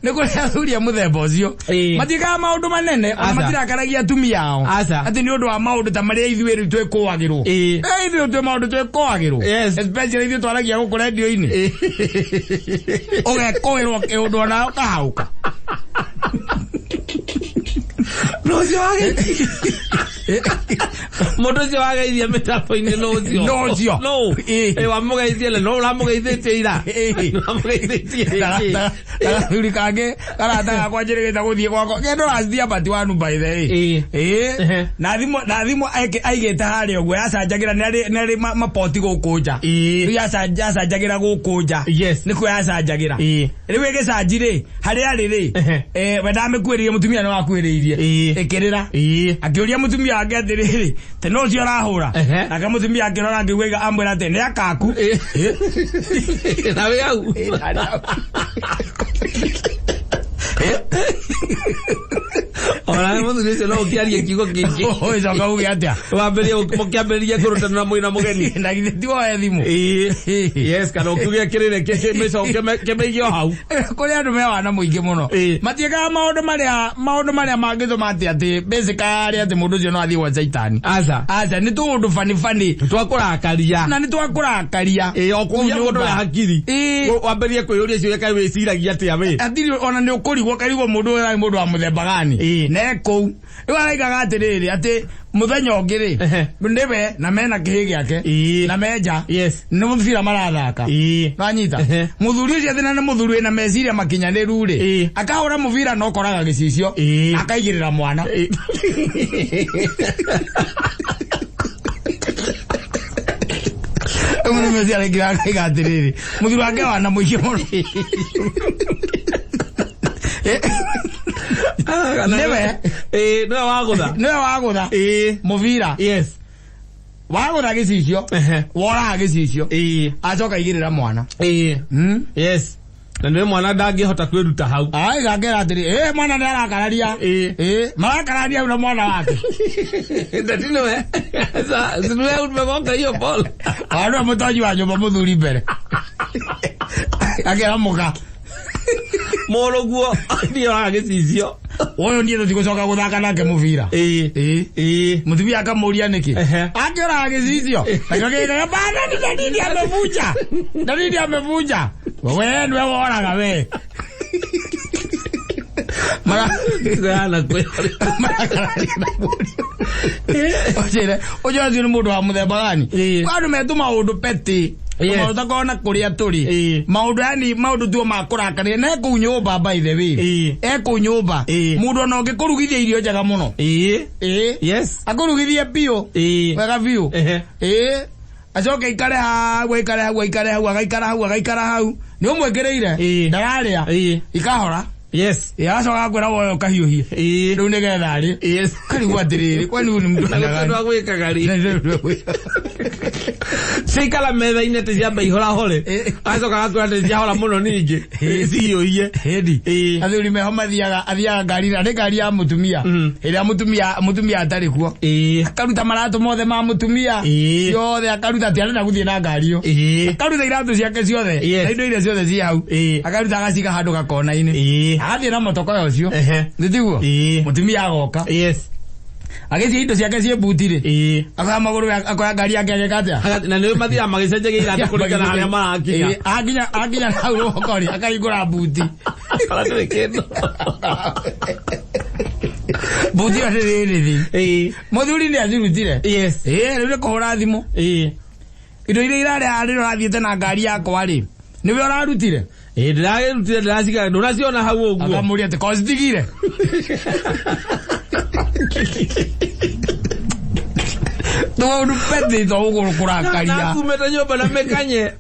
Nĩ kũrĩ athuri a mũthemba ũcio. Matiĩkaga maũndũ manene ona Aca. matirakaragia atumia ao Aca. atĩ nĩ ũndũ wa maũndũ ta marĩa ithuĩ rĩu twĩkũagĩrwo. Eh, ithuĩ twĩ maũndũ twĩkũagĩrwo. Especially ithuĩ twaragia gũkũ rendio-inĩ, ũgekũĩrwo kĩũndũ ona ũkahaũka. No ũcio wageithia. Mũndũ ũcio wageithia mĩtambo-inĩ no ũcio. No ũcio. No. Ĩĩ wamũgeithia le no ũramũgeithĩtie ira. Ũramũgeithĩtie. Gathuri kangĩ karata gakwa njĩrĩgĩte gũthiĩ gwakwa kĩndũ racitia bati wanu, by the way. Ĩĩ. Na thimũ aigĩte harĩa ũguo yacanjagĩra, nĩ arĩ mapoti gũkũ nja. Rĩu yacanjagĩra gũkũ nja. Nĩkuo yacanjagĩra. Rĩu ĩgĩcanji rĩ, harĩa arĩ rĩ, we ndamĩkuĩrĩirie, mũtumia nĩ wakuĩrĩirie. Ĩkĩrĩra. Akĩũria mũtumia wake atĩrĩrĩ, te no ũcio ũrahũra? Nake mũtumia akĩrora akĩigua amwĩra atĩ nĩ akaku. Na wĩ hau. Ĩĩ, arĩ hau. Ona mũthuri ũcio no ũkĩarie kiugo kĩngĩ. Ũgĩcoka uge atĩa? Wambĩrĩrie mũkĩambĩrĩrie kũrutana na mwĩna mũgeni. Na githĩ ti woe thimũ? Ĩĩ. Yes, kana ũkiuge kĩrĩre kĩmĩige o hau. Kũrĩ andũ me wana mũingĩ mũno. Matiĩkaga maũndũ marĩa mangĩtũma atĩ basically atĩ mũndũ ũcio no athiĩ gwa caitani. Aca. Aca, nĩ tũũndũ funny funny. Twakũrakaria. Na nĩ twakũrakaria. Ĩĩ, o kũgia Kũu mũndũ nyũmba. ya hakiri. Wambĩrĩrie kwĩyũria ciũria kaĩ wĩciragia atĩa wĩ. Atiri ona nĩ ũkũrigwo, karigwo mũndũ ũyũ arĩ mũndũ wa mũthemba gani. Ne kũu rĩu araigaga atĩrĩrĩ, atĩ mũthenya ũngĩ rĩ, nĩwe na mena kĩhĩ gĩake na menja nĩ mũbira marathaka. Nanyita mũthuri ũcio atĩ na nĩ mũthuri wĩna meciria makinyanĩru rĩ, akahũra mũbira na ũkoraga gĩcicio, akaigĩrĩra mwana. Rĩu nĩ meciria araingĩra akaiga atĩrĩrĩ, mũthuri wake wana mũingĩ mũno. Nĩwe. Ĩĩ, nĩwe wagũtha. Nĩwe wagũtha mũbira, wagũtha gĩcicio, woraga gĩcicio, acoka aigĩrĩra mwana. Yes. Na nĩwe mwana ndangĩhota kwĩruta hau. Ai, gakera atĩrĩ, ĩ mwana nĩ arakararia. Ĩ marakararia hau na mwana wake. Ndati nĩwe. Sasa nĩwe umegonga hiyo ball. Andu mũtonyi wa nyũmba mũthuri mbere akera mũka. Mũrũguo nĩ oraga gĩcicio. Ũyũ niĩ tũtigũcoka gũthaka nake mũbira. Ĩĩ. Ĩĩ. Ĩĩ. Mũtumia akamũria nĩkĩ. Ehe. Akĩoraga gĩcicio. Nakĩo gĩkaga bana ni dalili amevunja. Dalili amevunja. We nĩwe woraga we. Mara Gana kwĩ. marakararia na mũriũ. Ũnjĩre, ũcio ũcio nĩ mũndũ wa mũthemba gani? Ĩĩ. Kwa andũ metũ maũndũ petty. Yes. Maũndũ takorwo na kũrĩa tũrĩ. Ĩĩ. Maũndũ yani maũndũ tuo ma kũrakaria na ekũu nyũmba by the way. Ĩĩ. Ekũu nyũmba. Ĩĩ. Mũndũ ona ũngĩkũrugithia irio njega mũno. Ĩĩ. Ĩĩ. Yes. Akũrugithie biũ. Ĩĩ. Wega biũ. Ehe. Ĩĩ. Acoke aikare hau aikare hau aikare hau agaikara hau agaikara hau. Nĩ ũmwĩkĩrĩire. Ĩĩ. Ndararĩa. Ĩĩ. Ikahora. Yes. Ĩĩ agacoka agakwĩra woe ũkahiũhie. Ĩĩ. Rĩu nĩgetha arĩe. Yes. Karigwo atĩrĩrĩ kwani huyu ni mtu Na aina gũtirĩ gani? wa gwĩkaga rĩ. Ciikara metha-inĩ atĩ ciamba ihorahore. Ĩĩ. Agacoka agakwĩra atĩ ciahora mũno ningĩ. Ciyũhie. Hĩndi. Ĩĩ. Athuri meho mathiaga athiaga ngari na nĩ ngari ya mũtumia. Ĩrĩa mũtumia mũtumia atarĩ kuo. Ĩĩ. Akaruta maratũ mothe ma mũtumia. Ĩĩ. Ciothe akaruta atĩ arenda gũthiĩ na ngari ĩyo. Ĩĩ. Akaruta iratũ ciake ciothe. Yes. Na indo iria ciothe ci hau. Ĩĩ. Akaruta agaciga handũ gakona-inĩ. Ĩĩ. Agathiĩ na motokoya ũcio. Ehe. Nĩ tiguo? Ĩĩ. Mũtumia agoka. Yes. Agĩciĩ indo ciake ciĩ mbuti-rĩ. Ĩĩ. Akoya magũrũ akoya ngari yake ageka atĩa? Na nĩ mathiaga magĩcenjagia iratũ kũringana na harĩa marakinya. Ĩĩ, akinya akinya hau rũgongo rĩ akahingũra mbuti. Akora ndĩrĩ kĩndũ. Mbuti ĩyo ndĩrĩ rĩthi. Ĩĩ. Mũthuri nĩ acirutire. Yes. Ĩĩ, rĩu nĩ kũhũra thimũ. Ĩĩ. Indo iria irarĩ haha rĩrĩa ũrathiĩte na ngari yakwa rĩ, nĩwe ũrarutire? Ĩĩ ndĩragĩrutire ndĩraciga ndũraciona hau ũguo. Akamũria atĩ ko citigire. Tũmaũndũ petty to ũguo kũrakaria. Nakumĩte nyũmba na mĩkanye.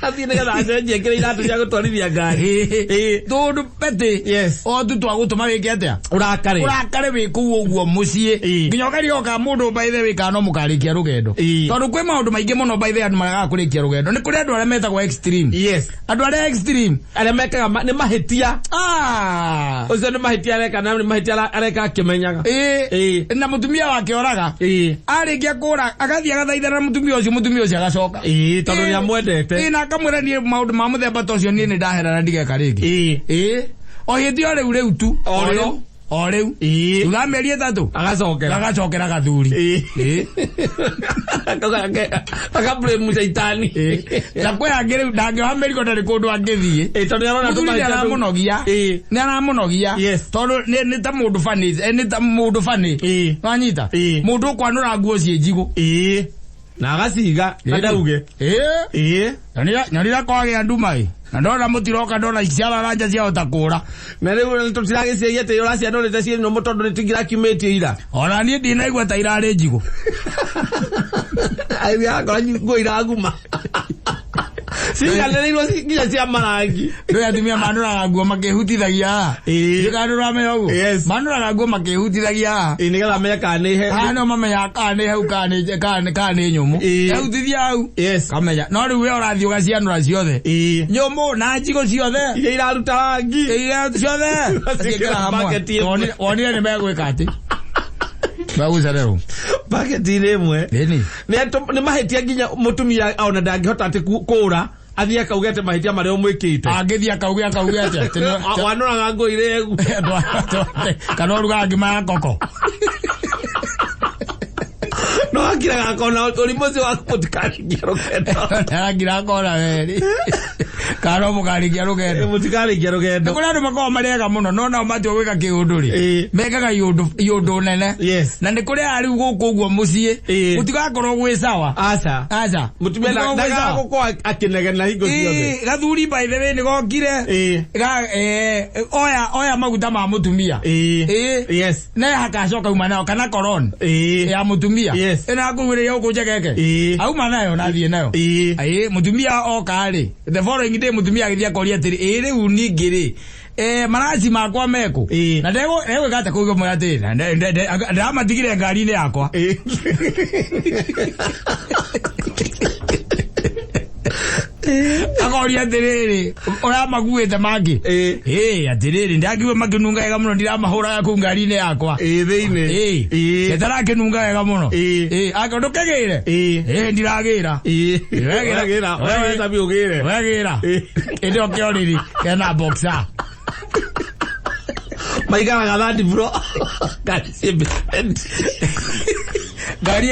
Athiĩ nĩgetha acenjie kĩrĩa iratũ cia gũtwarithia ngari. Ĩĩ. Tũũndũ petty. Yes. O tu twa gũtũma wĩke atĩa? Ũrakare. Ũrakare wĩ kũu ũguo mũciĩ. Ĩĩ. Nginya ũkaria oka mũndũ by the way kana no mũkarĩkia rũgendo. Ĩĩ. Tondũ kwĩ maũndũ maingĩ mũno by the way andũ maregaga kũrĩkia rũgendo. Nĩ kũrĩ andũ arĩa metagwo extreme. Yes. Andũ arĩa extreme. Arĩa mekaga nĩ mahĩtia. Ah. Ũcio nĩ mahĩtia areka na nĩ mahĩtia areka akĩmenyaga. Ĩĩ. Ĩĩ. Na mũtumia wake oraga. Ĩĩ. Arĩkia kũra agathiĩ agathaithana na mũtumia ũcio mũtumia ũcio agacoka. Ĩĩ tondũ nĩ amwendete. Ĩĩ na akamwĩra niĩ maũndũ ma mũthemba ta ũcio niĩ nĩ ndahera na ndigeka rĩngĩ. Ĩĩ. Ĩĩ. O hĩndĩ o rĩu rĩu tu. O rĩu. O rĩu. Ĩĩ. Thutha wa mĩeri ĩtatũ. Agacokera. Agacokera gathuri. Ĩĩ. Ĩĩ. Akablame caitani. Na kwĩ angĩ rĩu ndangĩoha mĩrigo ndarĩ kũndũ angĩthiĩ. Ĩĩ tondũ nĩarona Mũthuri nĩ tũmahĩtia tũu. aramũnogia. Ĩĩ. Nĩ aramũnogia. Yes. Tondũ nĩ ta mũndũ funny, nĩ ta mũndũ funny. Ĩĩ. Wanyita? Ĩĩ. Mũndũ ũkwanũra nguo ciĩ njigũ. Ĩĩ. Na agaciga na ndauge. Ĩĩ. Ĩĩ. Nyonire kwagĩa nduma ĩ. Na ndona mũtiroka ndona ciararanja ciahota kũra. Na rĩu tũtiragĩciria atĩ ũracianũrĩte ciĩ nũmũ tondũ nĩtingĩrakiumĩtie ira. Ona niĩ ndinaigua ta irarĩ njigũ. Agakora nguo iraguma. Ciganĩrĩirwo nginya cia marangi. Ndũĩ atumia manũraga nguo makĩhutithagia haha. Ĩĩ. Ndũkanũra ũguo. Yes. Manũraga nguo makĩhutithagia haha. Ĩĩ nĩgetha amenye kana nĩ he. Haha no mamenya kana nĩ hau kana nĩ nyũmũ. Ĩĩ. Ehutithia hau. Yes. Kamenya. No rĩu we ũrathiĩ ũgacianũra ciothe. Ĩĩ. Nyũmũ na njigũ ciothe. Iria iraruta rangi. Iria ciothe. Ciĩkĩra Hamwe. bucket ĩmwe. Wonire nĩ megwĩka atĩ. Megũcererwo. Bucket-inĩ ĩmwe. Ĩni. Nĩ mahĩtia nginya mũtumia ona ndangĩhota atĩ kũra athiĩ akauge atĩ mahĩtia marĩa ũmwĩkĩte. Angĩthiĩ akauge akauge atĩa. Wanũraga nguo irĩ egu. Kana ũrugaga ngima ya koko. No akiraga akona ũrimũ ũcio waku mũtikarĩkia rũgendo. Arangira akona weri. Kana no mũkarĩkia rũgendo. Mũtikarĩkia rũgendo. Nĩ kũrĩ andũ makoragwo marĩ ega mũno no nao matua gwĩka kĩũndũ rĩ. Ĩĩ. Mekaga iũndũ nene. Yes. Na nĩ kũrĩ aya rĩu gũkũ ũguo mũciĩ. Ĩĩ. Gũtigakorwo gwĩ sawa. Aca. Aca. Mũtumia Gũtigakorwo gwĩ sawa. ndagagũkorwo akĩnegena hingo ciothe. Ĩĩ, gathuri by the way nĩ gokire. Ĩĩ. Oya oya maguta ma mũtumia. Ĩĩ. Ĩĩ. Yes. Ne hakacoka uma nayo kana koron. Ĩĩ. Ya mũtumia. Yes. Ĩno akũgũrĩire gũkũ njegeke. Ĩĩ. Auma nayo na athiĩ nayo. Ĩĩ. Ĩĩ, mũtumia oka rĩ. The following day mũtumia agĩthiĩ akoria atĩrĩ, ĩĩ rĩu ningĩ rĩ, maraci makwa mekũ. Ĩĩ. Na ndegwĩka atĩa kũu ngĩmwĩra atĩrĩ, ndĩramatigire ngari-inĩ yakwa. Ĩĩ. Akoria atĩrĩrĩ, ũramakuĩte mangĩ? Ĩĩ. Ĩĩ, atĩrĩrĩ, ndakiuga makĩnunga wega mũno ndiramahũraga kũu ngari-inĩ yakwa. Ĩĩ thĩinĩ. Ĩĩ. Ĩĩ. Ĩtarakĩnunga wega mũno. Ĩĩ. Ĩĩ, ake ndũkĩgĩre? Ĩĩ. Ĩĩ, ndiragĩra. Ĩĩ. Wegĩra. Wegĩra. Wegĩra ũgĩre. Wegĩra. Ĩĩ. Ĩndĩ ũkĩorĩri, kena boxer. Maikaraga third floor, ngari ciĩ basement. Ngari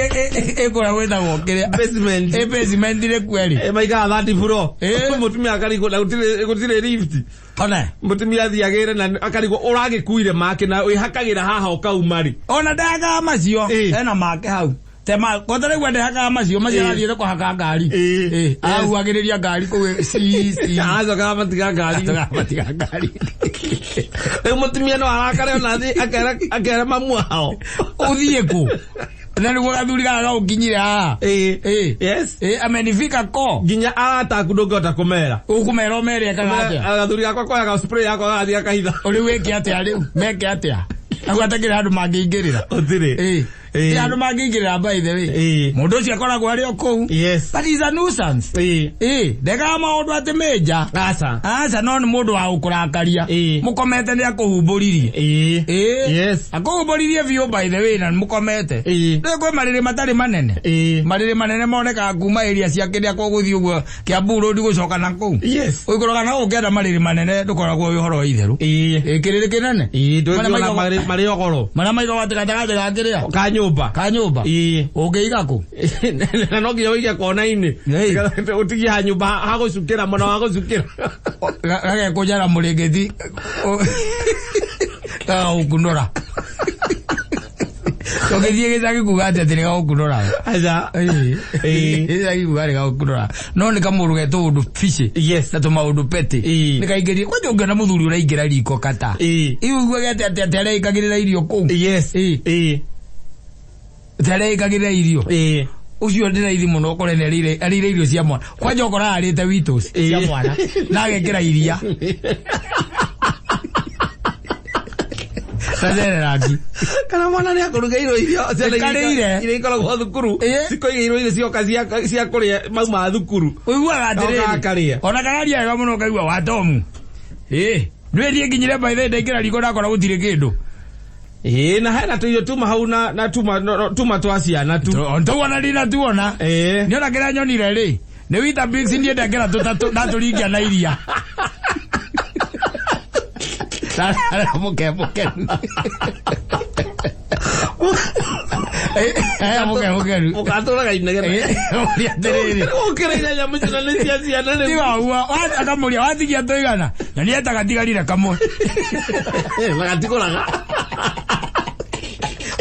ĩkũrĩa gwĩtagwo kĩrĩa? Basement. Ĩ basement rĩ kweri? Maikaraga third floor. Eh. Mũtumia akarigwo na gũtirĩ lift. Ona. Mũtumia athiĩ agĩre na akarigwo ũragĩkuire make na wĩhakagĩra haha ũkauma rĩ. Ona ndehakaga macio. Ena make hau tema kota rĩu ndehakaga macio macio. Arathiĩte kũhaka ngari. Ahuagĩrĩria ngari kũu ci ci. Acokaga matiga ngari. Matiga ngari. Rĩu mũtumia no arakare ona athiĩ akere mamu wao. Ũthiĩ kũ na nĩguo gathuri gaka gaũkinyire haha? Yes. Amenifika ko. Nginya arata aku ndũngĩhota kũmera. Ũkũmera ũmere ekaga atĩa? Gathuri gakwa koyaga spray yakwa gagathiĩ gakahitha. Rĩu wĩke atĩa? Rĩu meke atĩa? Agu atakĩrĩ handũ mangĩingĩrĩra. Ũtirĩ. Ti handũ mangĩingĩrĩra, by the way. Mũndũ ũcio akoragwo arĩ o kũu. But he's a nuisance. Ndekaga maũndũ atĩ mĩnja. Aca. Aca, no nĩ mũndũ wa gũkũrakaria. Mũkomete nĩ akũhumbũririe. Akũhumbũririe biũ, by the way, na mũkomete. Rĩu kwĩ marĩrĩ matarĩ manene. Marĩrĩ manene monekaga kuma area cia kĩrĩa kũgũthiĩ ũguo Kiambu Road gũcoka na kũu. Ũikũrũkaga na ũngĩenda marĩrĩ manene ndũkoragwo wĩ ũhoro wa itherũ. Kĩrĩrĩ kĩnene. Ndũngĩona marĩ ogoro. Marĩa maigagwo atĩ gatagatĩ ga kĩrĩa? Ka nyũmba. Ka nyũmba. Ũngĩiga kũ? Na no nginya ũige kona-inĩ. Ũtigie ha nyũmba hagũcukĩra mwena wa gũcukĩra. Gagekũnja na mũrĩngĩti gagagũkunũra. Tũngĩthiĩ gĩcagi kuga atĩ atĩ nĩ gagũkunũra. Aca. Gĩcagi kuga nĩ gagũkunũra. No nĩ kamũndũ ge tũũndũ bici. Na tũmaũndũ petty. Nĩ kaingĩria. Kwanja ũngĩona mũthuri ũraingĩra riko kata. Iuguage atĩ atĩ atĩ areĩkagĩrĩra irio kũu. Atĩ areĩkagĩrĩra irio. Ũcio ndĩ raithi mũno ũkore nĩ arĩire irio cia mwana. Kwanja ũkoraga arĩte Weetos cia mwana na agekĩra iria na Cerelac. Kana mwana nĩ akũrugĩirwo irio ciana Ĩkarĩire. iria ikoragwo thukuru. Cikoigĩirwo irio cioka cia kũrĩa mauma thukuru. Ũiguaga atĩrĩrĩ. Akarĩa. Ona kararia wega mũno ũkaigua wa tomu nĩ niĩ nginyire, by the way, ndaingĩra riko ndakora gũtirĩ kĩndũ. Na hena tũirio tuma hau na tuma tuma twa ciana tu. Tuona ndina tuona. Nĩ ona kĩrĩa nyonire rĩ nĩ Weetabix, niĩ ndekĩra tũtatũ ndatũringia na iria. Mũke mũkenu. Mũke mũkenu. Mũgatũraga inegene. Ũria atĩrĩrĩ. Ũkĩrĩire nyamũ icio na nĩ cia ciana rĩu. Tiga ũguo, akamũria watigia tũigana na nĩ etagatigarire kamwe. Na gatikũraga.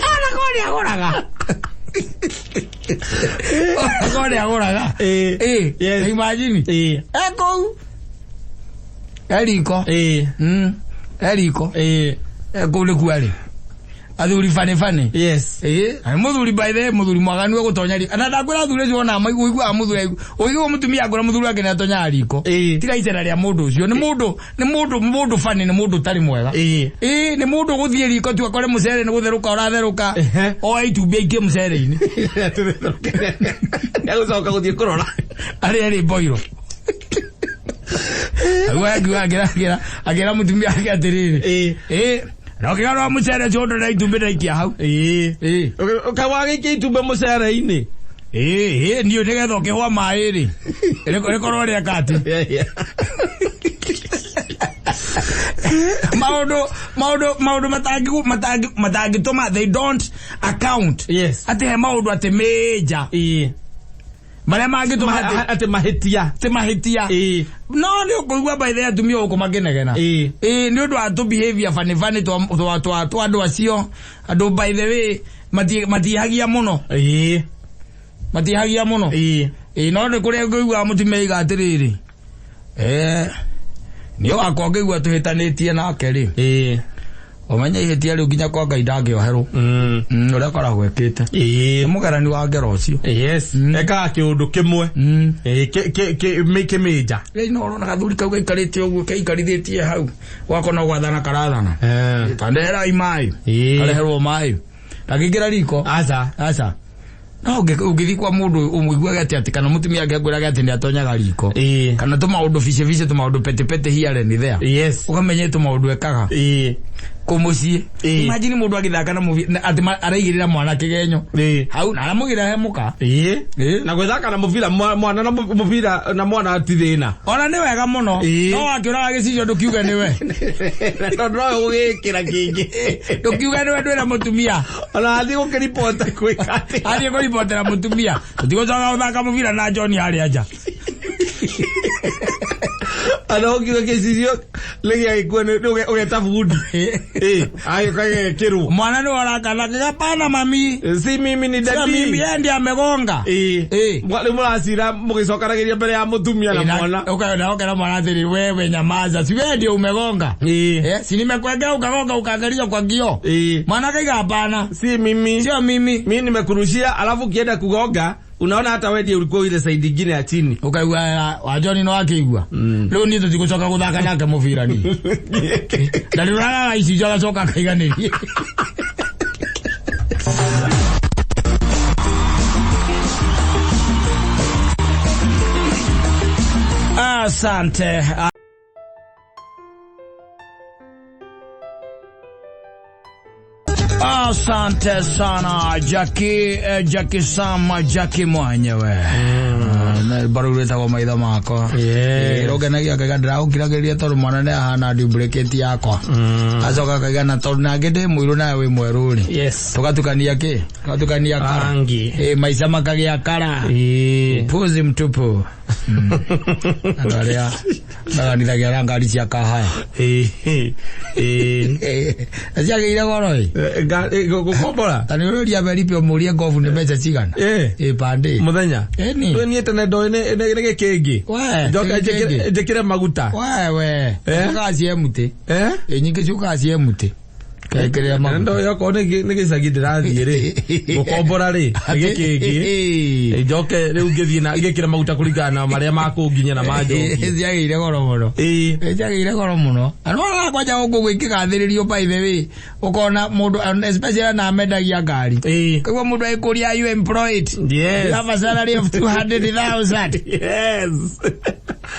Ona korwo nĩ agũraga. Ona korwo nĩ agũraga. Imagine. Ekũu. Eriko. Eriko. Kũu nĩkuo arĩ. Athuri bane bane. Na nĩ mũthuri, by the way, mũthuri mwaganu egũtonya riko. Na ndakwĩra athuri acio ona ũiguaga mũthuri ũiguaga mũtumia akwĩra mũthuri wake nĩ atonyaga riko. Tiga icera rĩa mũndũ ũcio. Nĩ mũndũ nĩ mũndũ mũndũ bani, nĩ mũndũ ũtarĩ mwega. Nĩ mũndũ ũgũthiĩ riko tu akore mũcere nĩ gũtherũka ũratherũka. Oe itumbĩ aikie mũcere-inĩ. Egũcoka gũthiĩ kũrora. Arĩa rĩ mboiro. Aguo akiuga akĩra mũtumia wake atĩrĩrĩ. Na ũkĩgarũra mũcere ũcio ũndore itumbĩ ndaikia hau. Kawagĩikia itumbĩ mũcere-inĩ. Niĩ nĩgetha ũkĩhũa maĩ rĩ rĩkorwo rĩeka atĩ maũndũ matangĩtũma they don't account atĩ he maũndũ atĩ major marĩa mangĩtũma atĩ Atĩ mahĩtia. Atĩ mahĩtia. No nĩ ũkũigua, by the way, atumia gũkũ makĩnegena. Nĩ ũndũ wa tũ behavior funny funny twa andũ acio. Andũ, by the way, matihagia mũno. Matihagia mũno. No nĩ kũrĩa ngũigua mũtumia aiga atĩrĩrĩ, nĩ wakwa ngĩigua tũhĩtanĩtie nake rĩ, ũmenye ihĩtia rĩu nginya kwa Ngai ndangĩoherwo. Ũrĩa akoragwo ekĩte. Nĩ mũgerani wa ngero ũcio. Ekaga kĩũndũ kĩmwe. Kĩmĩnja. Rĩu no ũrona gathuri kau gaikarĩte ũguo keikarithĩtie hau gwako no gwathana karathana. Tandeherai maĩ. Kareherwo maĩ. Ndangĩingĩra riko. Aca. Aca. No ũngĩthiĩ kwa mũndũ ũmũiguage atĩ kana mũtumia angĩakwĩraga atĩ nĩ atonyaga riko. Kana tũmaũndũ bice bice, tũmaũndũ petty petty here and there. Ũkamenye tũmaũndũ ekaga. Kå må ciä. Ĩĩ. Imagine må ndå agä thaka na mũbira atä araigä rä ra mwana kä genyo. Ĩĩ. Hau na aramå gä ra he må ka. Ĩĩ. Ĩĩ. Na gwĩthaka na mũbira mwana na mũbira na mwana ti thĩna. Ona nä wega må no. Ĩĩ. No wakä å raga gä cicio ndå kiuge nä we. Tondũ nowe gũgĩkĩra kĩngĩ. Ndå kiuge nä we ndwä ra må tumia. Ona athiĩ gũkĩribota gwĩka atĩa. Athiä kå ribotera må tumia tå tigå coka gå thaka må bira na John harä a nja. Ona ũkiuga gĩcicio nĩgĩagĩkua ũgeta bundi. Ĩĩ, agĩũka gĩgekĩrwo. Mwana nä warakana gapana mami. Si mimi ni Sio daddy. mimi, yeye ndiye amegonga. Ĩĩ. Ĩĩ. Rĩu mũracira mũgĩcokanagĩria mbere ya mũtumia na mwana. Ukera mwana atĩrĩ, wewe nyamaza, si wewe ndio umegonga. Ĩĩ. Eh, si nimekuwekea ukagonga ukaangalia kwa kioo. Ĩĩ. Mwana kaiga hapana. Si mimi. Sio mimi. Mimi nimekurushia alafu ukienda kugonga unaona hata wewe ndiye ulikuwa ile side nyingine ya chini. Ukaigua wa John no akĩigua. Rĩu niĩ tũtigũcoka gũthaka nake mũbira niĩ. Na rĩu ũrarara icicio agacoka akaiganĩria. Asante. Asante sana Jackie, Jackie Sama, Jackie mwenyewe. Baru wĩtagwo maitho makwa. Yeah. Rũngenagia akaiga ndĩragũkiragĩrĩria tondũ mwana nĩ ahana duplicate yakwa. Acoka akaiga na tondũ nangĩ ndĩ mũirũ nawe wĩ mwerũ rĩ. Yes. Tũgatukania kĩ? Tũgatukania kara. Rangi. Maica makagĩa kara. Ĩĩ. Puzi mtupu. Andũ arĩa maganithagia na ngari cia kahaya. Ĩĩ. Ĩĩ. Na ciagĩire goro ĩ. Gũkombora. Ta nĩ ũrĩria Beripe ũmũrie ngobu nĩ mbeca cigana. Ĩĩ. Ĩ pande. Mũthenya. Ĩni. Rĩu niĩ tene ndoĩ nĩ gĩkĩngĩ. We. Njoke njĩkĩre maguta. Wewe. Eh? Ciũkaga ciĩ mũtĩ. Eh? Ĩ nyingĩ ciũkaga ciĩ mũtĩ. Kekĩrĩra maguta. Ndoĩ okorwo nĩ gĩcagi ndĩrathiĩ rĩ. Gũkombora rĩ nĩ gĩkĩngĩ. Njoke rĩu ngĩthiĩ na ngĩkĩre maguta kũringana na marĩa makũnginya na manjokie. Ciagĩire goro mũno. Ĩĩ. Ciagĩire goro mũno. Andũ arĩa kwanja gũkũ gwĩkĩgathĩrĩrio by the way. Ũkona mũndũ especially na mendagia ngari. Ĩĩ. Koguo mũndũ agĩkũria, "Are you employed?" Yes. "You have a salary of 200,000." Yes.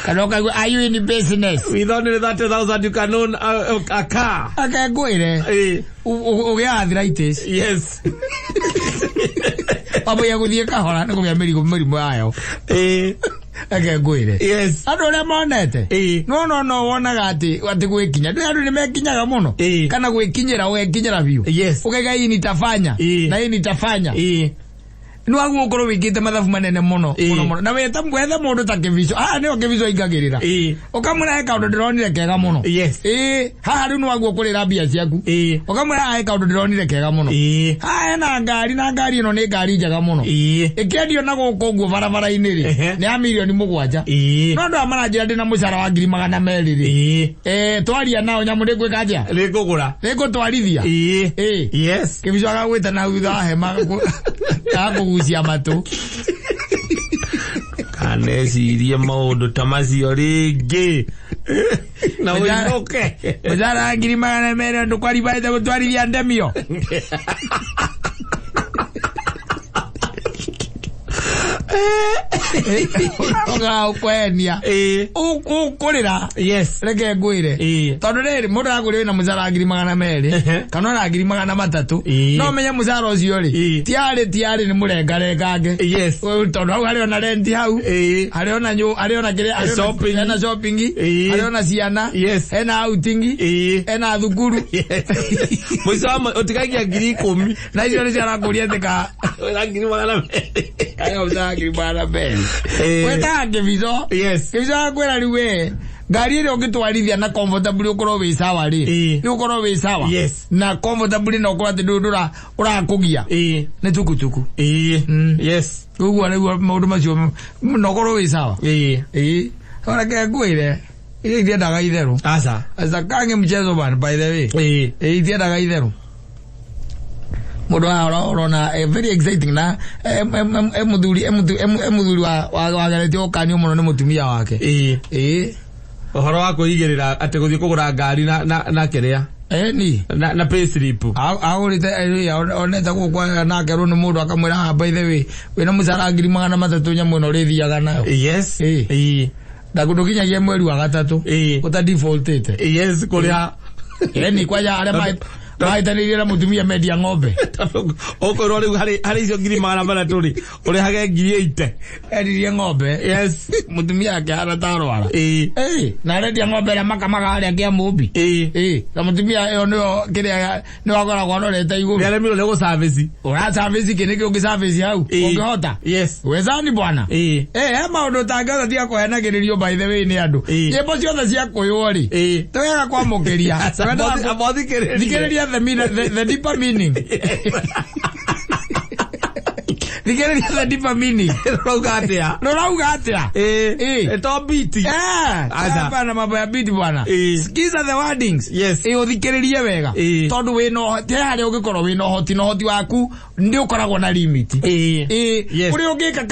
Kana ũkaigua, "Are you in business?" With only 30,000 you can own a car. Akengwĩre. Ĩĩ. Ũgĩa arthritis. Yes. Wambũia gũthiĩ kahora nĩ kũgĩa mĩrimũ yayo. Ĩĩ. Akengwĩre. Yes. Andũ arĩa monete. Ĩĩ. No no no wonaga atĩ gwĩkinya. Ndũ andũ nĩ mekinyaga mũno. Ĩĩ. Kana gwĩkinyĩra ũgekinyĩra biũ. Yes. Ũkaiga hii nitafanya. Ĩĩ. Na hii nitafanya. Ĩĩ. Nĩ waguo ũkorwo wĩkĩte mathabu manene mũno. Ĩĩ. Mũno mũno. Na wetha wethe mũndũ ta Kĩbico. Haha nĩho Kĩbico aingagĩrĩra. Ĩĩ. Ũkamwĩra he kaũndũ ndĩronire kega mũno. Yes. Ĩĩ. Haha rĩu nĩ waguo kũrĩra mbia ciaku. Ĩĩ. Ũkamwĩra haha he kaũndũ ndĩronire kega mũno. Ĩĩ. Haha hena ngari na ngari ĩno nĩ ngari njega mũno. Ĩĩ. Ĩkĩendio na gũkũ ũguo barabara-inĩ rĩ. Ehe. Nĩ ya 7 milioni. Ĩĩ. No andũ aya maranjĩra ndĩna mũcara wa 200,000 rĩ. Ĩĩ. Twaria nao nyamũ nĩ ngwĩka atĩa? Nĩngũgũra. Nĩngũtwarithia. Ĩĩ. Ĩĩ. Yes. Kĩbico agagwĩta na thutha wa hema agakũgucia matũ. Kanecirie maũndũ ta macio rĩngĩ. Na ũinũke. Mũcara wa 200,000 ndũkwaribaĩte gũtwarithia ndemio. Ũgaũkwenia. Ĩĩ. Ũkũrĩra. Yes. Reke ngwĩre. Ĩĩ. Tondũ rĩrĩ mũndũ aragũrĩra wĩna mũcara wa 200,000 Ehe. kana ona 300,000. Ĩĩ. No menye mũcara ũcio rĩ Ĩĩ. tiarĩ nĩ mũrengarengange. Yes. Tondũ hau harĩ ona renti hau. Ĩĩ. Harĩ ona harĩ ona kĩrĩa harĩ ona- Shopping. hena shopping. Ĩĩ. Harĩ ona ciana. Yes. Hena outing. Ĩĩ. Hena thukuru. Mũico wa ũtigagia 10,000. Na icio nĩcio arakũria atĩ ka Wĩna 200,000. kaya mũcara 200,000. Ĩĩ. Wĩtaga Kĩbico. Yes. Kĩbico agakwĩra rĩu we ngari ĩrĩa ũngĩtwarithia na comfortably ũkorwo wĩ sawa rĩ. Ĩĩ. Nĩ ũkorwo wĩ sawa. Yes. Na comfortably na ũkorwo atĩ ndũra ũrakũgia. Ĩĩ. Nĩ tukutuku. Ĩĩ. Mm. Yes. Ũguo nĩguo maũndũ macio na ũkorwo wĩ sawa. Ĩĩ. Ĩĩ. Reke ngwĩre. Iria itiendaga itherũ. Aca. Aca kange mchezo bana by the way. Ĩĩ. Ĩĩ itiendaga itherũ. Mũndũ haha ũrona very exciting na e mũthuri wageretie gũkanio mũno nĩ mũtumia wake. Ĩĩ. Ĩĩ. Ũhoro wa kwĩigĩrĩra atĩ gũthiĩ kũgũra ngari na kĩrĩa Ĩni. na payslip. Agũrĩte onete gũkũ nake rũ nĩ mũndũ akamwĩra haha by the way wĩna mũcara 300,000 nyamũ ĩno ũrĩthiaga nayo. Yes. Ĩĩ. Ĩĩ. Na ndũkinyagia mweri wa gatatũ Ĩĩ. ũta defaultĩte. Yes, kũrĩha. Ĩni kwanja arĩa mahĩtanĩirie na mũtumia mendia ng'ombe. Tondũ ũkwĩrwo rĩu harĩ icio 300,000 rĩ, ũrĩhage 80,000. Endirie ng'ombe. Yes. Mũtumia akĩhana ta arwara. Ĩĩ. Ĩĩ, na arendia ng'ombe ĩrĩa makamaga harĩa Kĩamũmbi. Ĩĩ. Ĩĩ, na mũtumia ĩyo nĩyo kĩrĩa nĩyo akoragwo arorete igũrũ. Nĩaremirwo nĩ gũ-service. Ũra service kĩ nĩkĩ ũngĩ service hau? Ĩĩ. Ũngĩhota? Yes. Wezani bwana. Ĩĩ. Eh, he maũndũ ũtangĩhota tiga kũhenagĩrĩrio by the way nĩ andũ. Ĩĩ. Nyĩmbo ciothe cia kũywo rĩ. Ĩĩ. Twega kwamũkĩria. Twendaga Amothikĩrĩrie. Thikĩrĩria the meaning, the deeper meaning. Thikĩrĩria the deeper meaning. Rũrauga atĩa? Rũrauga atĩa? Ĩĩ. Ĩĩ. To beat. Eh, Aca. hapana mambo ya beat bwana. Ĩĩ. Sikiza the wordings. Yes. Ĩĩ ũthikĩrĩrie wega. Ĩĩ. Tondũ wĩna ũhoti, he harĩa ũngĩkorwo wĩna ũhoti na ũhoti waku nĩ ũkoragwo na limit. Ĩĩ. Ĩĩ. Yes. Ũrĩa ũngĩka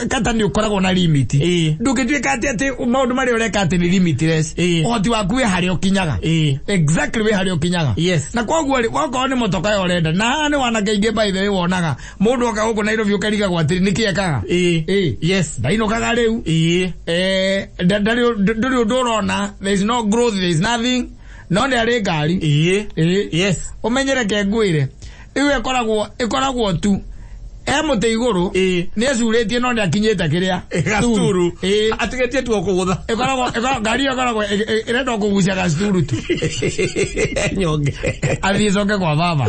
kata nĩ ũkoragwo na limit. Ĩĩ. Ndũngĩtuĩka atĩ maũndũ marĩa ũreka atĩ nĩ limitless. Ĩĩ. Ũhoti waku wĩ harĩa ũkinyaga. Ĩĩ. Exactly wĩ harĩa ũkinyaga. Yes. Na koguo rĩ, wakorwo nĩ motoka ĩyo ũrenda, na haha nĩ wanake aingĩ by the way wonaga, mũndũ oka gũkũ Nairobi ũkarigagwo atĩrĩ nĩkĩ ekaga. Ĩĩ. Ĩĩ. Yes. Ndainũkaga rĩu. Ĩĩ. Eh, ndũrĩ ũndũ ũrona, there is no growth, there is nothing, no nĩ arĩ ngari. Ĩĩ. Ĩĩ. Yes. Ũmenyere ke ngwĩre, rĩu ĩkoragwo tu e mũtĩ igũrũ, Ĩĩ. nĩ ecurĩtie no nĩ akinyĩte kĩrĩa. Gacturu. Ĩĩ. Atigĩtie tu o kũgũtha. Ĩkoragwo ngari ĩyo ĩkoragwo ĩrenda o kũgucia gacturu tu. Nyonge. Athiĩ coke kwa baba.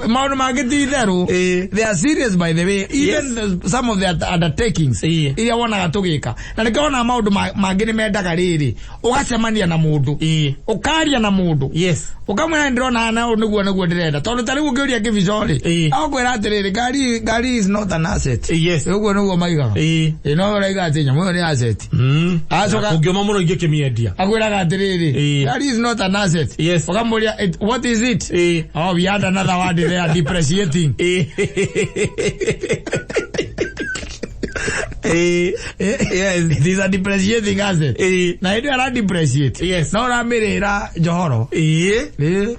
Maũndũ mangĩ ti itherũ. Ĩĩ. They are serious by the way. Even Yes. some of the undertakings Ĩĩ. iria wonaga tũgĩka. Na nĩkĩo wonaga maũndũ mangĩ nĩ mendaga rĩrĩ. Ũgacemania na mũndũ. Ĩĩ. Ũkaria na mũndũ. Yes. Ũkamwĩra nĩ ndĩrona na ũũ nĩguo ndĩrenda. Tondũ ta rĩu ũngĩũria kĩbico rĩ. Ĩĩ. Agũkwĩra atĩrĩrĩ, ngari is not an asset. Yes. Ũguo nĩguo maigaga. Ĩĩ. Ĩĩ no ũraiga atĩ nyamũ ĩyo nĩ asset. Acoka Kũngĩũma mũno ingĩkĩmĩendia. akwĩraga atĩrĩrĩ, Ĩĩ. ngari is not an asset. Yes. Ũkamũria, what is it? Ĩĩ. Oh, we had another word there, depreciating. Ĩĩ. Ĩĩ. Yes. It is a depreciating asset. Ĩĩ. Na hĩndĩ ĩyo ara depreciate. Yes. No ũramĩrĩra njohoro. Ĩĩ. Ĩĩ.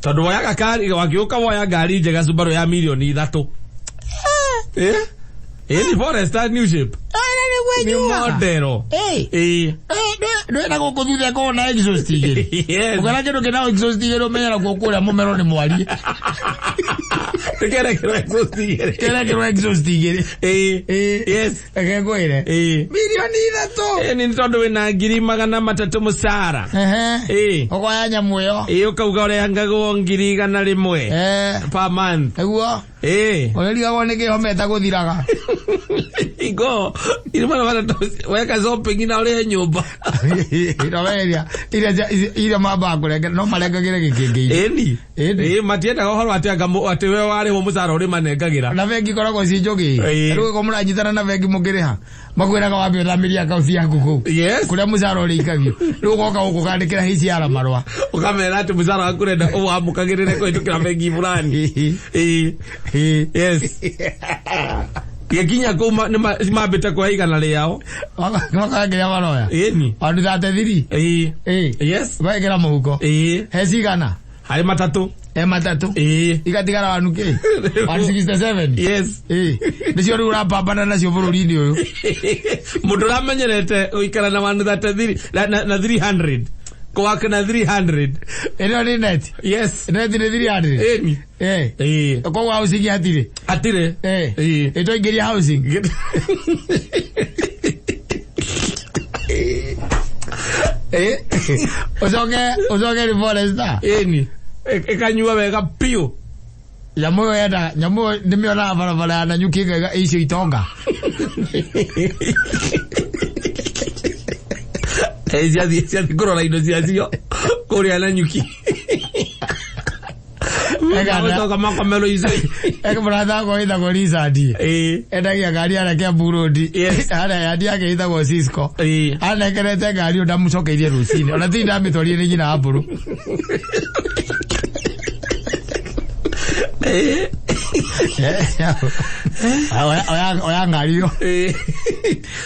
Tondũ woyaga kari wakiũka woya ngari njega Subaru ya 3 milioni. Ĩĩ. Ĩĩ ni Forester new shape. Nĩ model. Ĩĩ. Ĩĩ. Ndwĩna gũkũ thutha ĩkoragwo na exhaust igĩrĩ. Yes. Ũkona kĩndũ kĩna exhaust igĩrĩ ũmenyera kuo kũrĩa mũmero nĩ mwarie. Tũkerekera exhaust igĩrĩ. Kĩrekĩrwo exhaust igĩrĩ. Ĩĩ. Ĩĩ. Yes. Reke ngwĩre. Ĩĩ. 3 milioni. Ĩĩ nĩ tondũ wĩna 300,000 mũcara. Ehe. Ĩĩ. Ũkoya nyamũ ĩyo. Ĩĩ ũkauga ũrehangagwo 100,000 Eh. per month. Nĩguo. Ĩĩ. Ũrĩrigagwo nĩ kĩhometa gũthiraga. Ingo, 300,000 weka shopping na ũrĩhe nyũmba. Inoweria iria mambaga kũrengera no marengagĩre gĩkĩngĩ-inĩ. Ĩni. Ĩni. Ĩĩ matiendaga ũhoro atĩ anga atĩ we warĩhwo mũcara ũrĩmanengagĩra. Na bengi ikoragwo ci njũgĩ. Ĩĩ. Rĩu ĩko mũranyitana na bengi mũkĩrĩha makwĩraga wambe ũthamĩrie akaunti yaku kũu. Yes. Kũrĩa mũcara ũrĩikagio. Rĩu ũgoka gũkũ ũkandĩkĩra HR marũa. Ũkamera atĩ mũcara waku ũrenda ũwamũkagĩrĩre kũhĩtũkĩra bengi fulani. Ĩĩ. Ĩĩ. Yes. Gĩkinya kũu nĩ mambĩte kuoya 100 rĩao. Makoya kĩrĩa maroya. Ĩni. 133. Ĩĩ. Ĩĩ. Yes. Ũgekĩra mũhuko. Ĩĩ. He cigana? Harĩ matatũ. He matatũ. Ĩĩ. Igatigara wanu kĩ? 167. Yes. Ĩĩ. Nĩcio rĩu ũrapambana nacio bũrũri-inĩ ũyũ. Mũndũ ũramenyerete gũikara na 133 na 300. Kũwaka na 300. Ĩno nĩ net. Yes. Net nĩ 300. Ĩni. Eh. Ĩĩ. Koguo housing hatirĩ. Hatirĩ. Eh. Ĩĩ. Ĩtwaingĩria housing. Eh. Ũcoke nĩ Forester. Ĩni. Ĩkanyua wega biũ. Nyamũ ĩyo yendaga nyamũ ĩyo nĩmĩonaga barabara ya Nanyuki ĩkaiga icio itonga. Eh, ciathiĩ kũrora indo ciacio kũrĩa Nanyuki. Magacoka makomerwo icio. Eke mũrata wakwa wĩtagwo Richard. Ĩĩ. Endagia ngari harĩa Kiambu Road. Yes. Harĩa yandi yake ĩtagwo Cisco. Ĩĩ. Anengerete ngari ĩyo ndamũcokeirie rũcinĩ. Ona ti ndamĩtwarire nĩ nyina wa mbũrũ. Ĩĩ. Oya ngari ĩyo. Ĩĩ.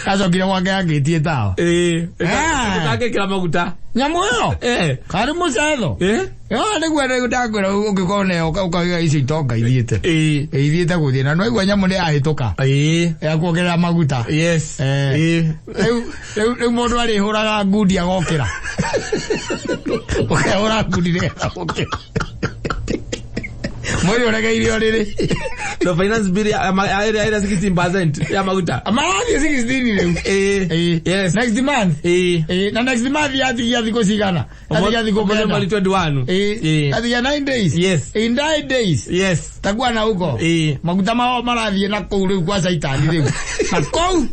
Acokire gwake akĩtie tawa. Ĩĩ. Ah. Ũtangĩkĩra maguta. Nyamũ ĩyo. Eh. Karĩ mũcetho. Eh. Yo nĩguo rĩu ndakwĩra ũngĩkorwo nayo ũkauga icio itonga ithiĩte. Ĩĩ. Ithiĩte gũthiĩ na nĩwaigua nyamũ nĩ yahĩtũka. Ĩĩ. Ya kuongerera maguta. Yes. Eh. Ĩĩ. Rĩu mũndũ arĩhũraga ngundi agokĩra. Ũkehũra ngundi nĩgetha ũkĩre. Mwĩrĩ ũregeire ũrĩrĩ. No finance bill ya ĩrĩa 16% ya maguta. Marathiĩ 16 rĩu. Ĩĩ. Yes. Next month. Ĩĩ. Ĩĩ, na next month yatigia thikũ cigana? Yatigia thikũ Ũmũthĩ kenda. mweri 21. Ĩĩ. Ĩĩ. Yatigia 9 days. Yes. In 9 days. Yes. Takuwa na huko. Ĩĩ. Maguta mao marathiĩ na kũu rĩu kwa caitani rĩu. Na kũu.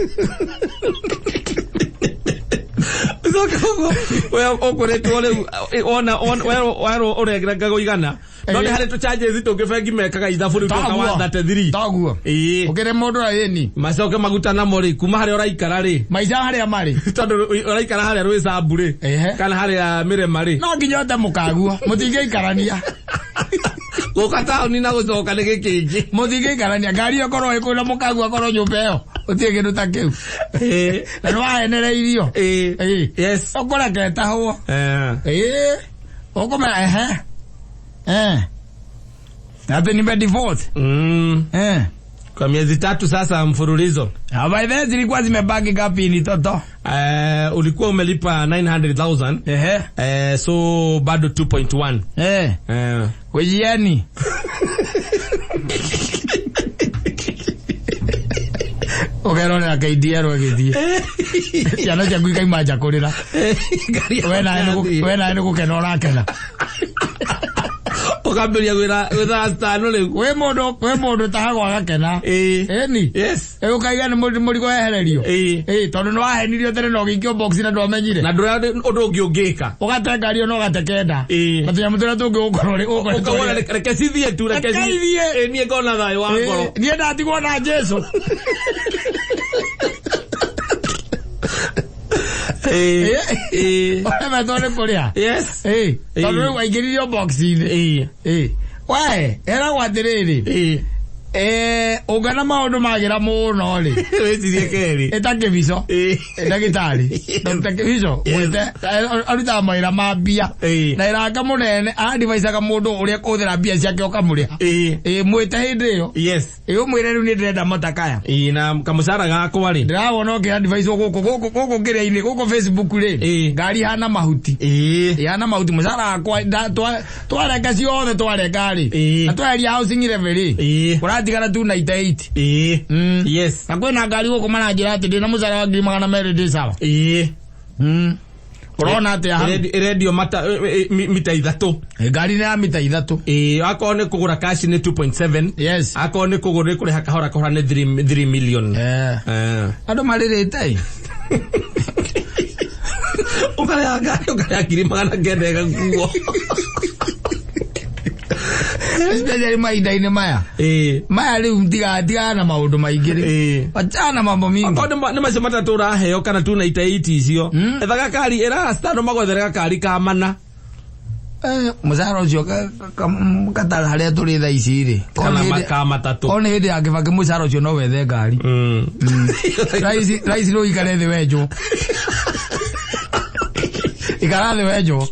Coka ũguo we ũkoretwo rĩu wona werwo ũrengaga igana no nĩ harĩ tũ charges tũngĩ bengi mekaga ithabu rĩu tũka 133. Toguo. Ĩĩ. Ũkĩrĩ mũndũ ĩni. Macoke maguta namo rĩ kuma harĩa ũraikara rĩ Maica harĩa marĩ. tondũ ũraikara harĩa Rwĩcambu rĩ Ehe. kana harĩa Mĩrema rĩ No nginya ũte mũkaguo. Mũtingĩikarania. gũka taũni na gũcoka nĩ gĩkĩngĩ. Mũtingĩikarania. Ngari ĩyo korwo ĩkũna mũkaguo akorwo nyũmba ĩyo. Gũtirĩ kĩndũ ta kĩu. Ĩĩ. Na nĩwahenereirio. Ĩĩ. Ĩĩ. Yes. Ũkũreke ĩtahwo. Eh. Ĩĩ. Ũkũmera ehe. Eh. Ati nime divorce. Eh. Kwa miezi 3 sasa mfululizo. Ah, by then zilikuwa zimebaki ngapi ni toto? Ulikuwa umelipa 900,000. Ehe. So bado 2.1. Eh. Wejiani. Ũkerorera KDL ũgĩthiĩ. Ciana ciaku ikaima nja kũrĩra. We nawe nĩ gũkena ũrakena. Ũkambĩrĩria gwĩtha citano rĩu. Wĩ mũndũ tahagwo agakena. Ĩĩ. Ĩni. Yes. Ĩ ũkaiga nĩ mũrigo wehererio. Ĩĩ. Ĩĩ, tondũ nĩ wahenirio tene na ũgĩikio box na ndwamenyire. Na ndũrĩa ũndũ ũngĩ ũngĩka. Ũgate ngari ĩyo na ũgate kenda. Ĩĩ. Na tũnyamũ tũrĩa tũngĩ ũgũkorwo rĩ ũkoretwo Ũkauga rĩ. reke cithiĩ tu reke Reke ithiĩ. Ĩĩ, niĩ ngona thayũ wa ngoro. Ĩĩ, niĩ ndatigwo na Jesũ. Ĩĩ. Ĩĩ. Ũremetwo nĩ kũrĩa. Yes. Ĩĩ, tondũ Ĩĩ. rĩu waingĩririo box-inĩ. Ĩĩ. Ĩĩ. We, ĩragwo atĩrĩrĩ. Ĩĩ. Ũngĩona maũndũ magĩra mũno rĩ. Wĩcirie kerĩ. Ĩta Kĩbico. Ĩĩ. Ndagĩtarĩ. Dr. Kĩbico, mwĩte, arutaga mawĩra ma mbia. Ĩĩ. Na ĩranga mũnene, adivaicaga mũndũ ũrĩa kũhũthĩra mbia ciake ũkamũrĩha. Ĩĩ. Ĩĩ, mwĩte hĩndĩ ĩyo. Yes. Ĩĩ, ũmwĩre rĩu nĩ ndĩrenda motakaya. Ĩĩ, na kamũcara gakwa rĩ. Ndĩrawona ũkĩ advice gũkũ gũkũ gũkũ kĩrĩa-inĩ gũkũ Facebook rĩ. Ĩĩ. Ngari ihana mahuti. Ĩĩ. Ihana mahuti mũcara wakwa twarenga ciothe twarenga rĩ. Ĩĩ. Na tweheria housing levy rĩ. Ĩĩ. Kũratigara 298. Ĩĩ. Yes. Na kwĩna ngari gũkũ maranjĩra atĩ ndĩna mũcara wa 200,000 ndĩ sawa. Ĩĩ. Ũrona atĩa hau? Ĩrendio mita 3. Ngari nĩ ya mita 3. Ĩĩ, akorwo nĩ kũgũra cash nĩ 2.7. Yes. Akorwo nĩ kũgũra nĩ kũrĩha kahora kahora nĩ 3 million. Eh. Andũ marĩrĩte ĩ. Ũkarĩha ngari ũkarĩha 900,000 ĩgakuo. Especially mahinda-inĩ maya. Ĩĩ. Maya rĩu tigana na maũndũ maingĩ rĩ. Ĩĩ. Wachana mambo mingi. Akorwo nĩ macio matatũ ũraheo kana 298 icio. Etha gakari ĩra stano magwethere gakari ka mana. Mũcara ũcio katara harĩa tũrĩ thaa ici rĩ. Kana ka matatũ. Korwo nĩ hĩndĩ ya Kĩbakĩ mũcara ũcio no wethe ngari. Raici rĩu ikare thĩ wenjwo. Ikara thĩ wenjwo.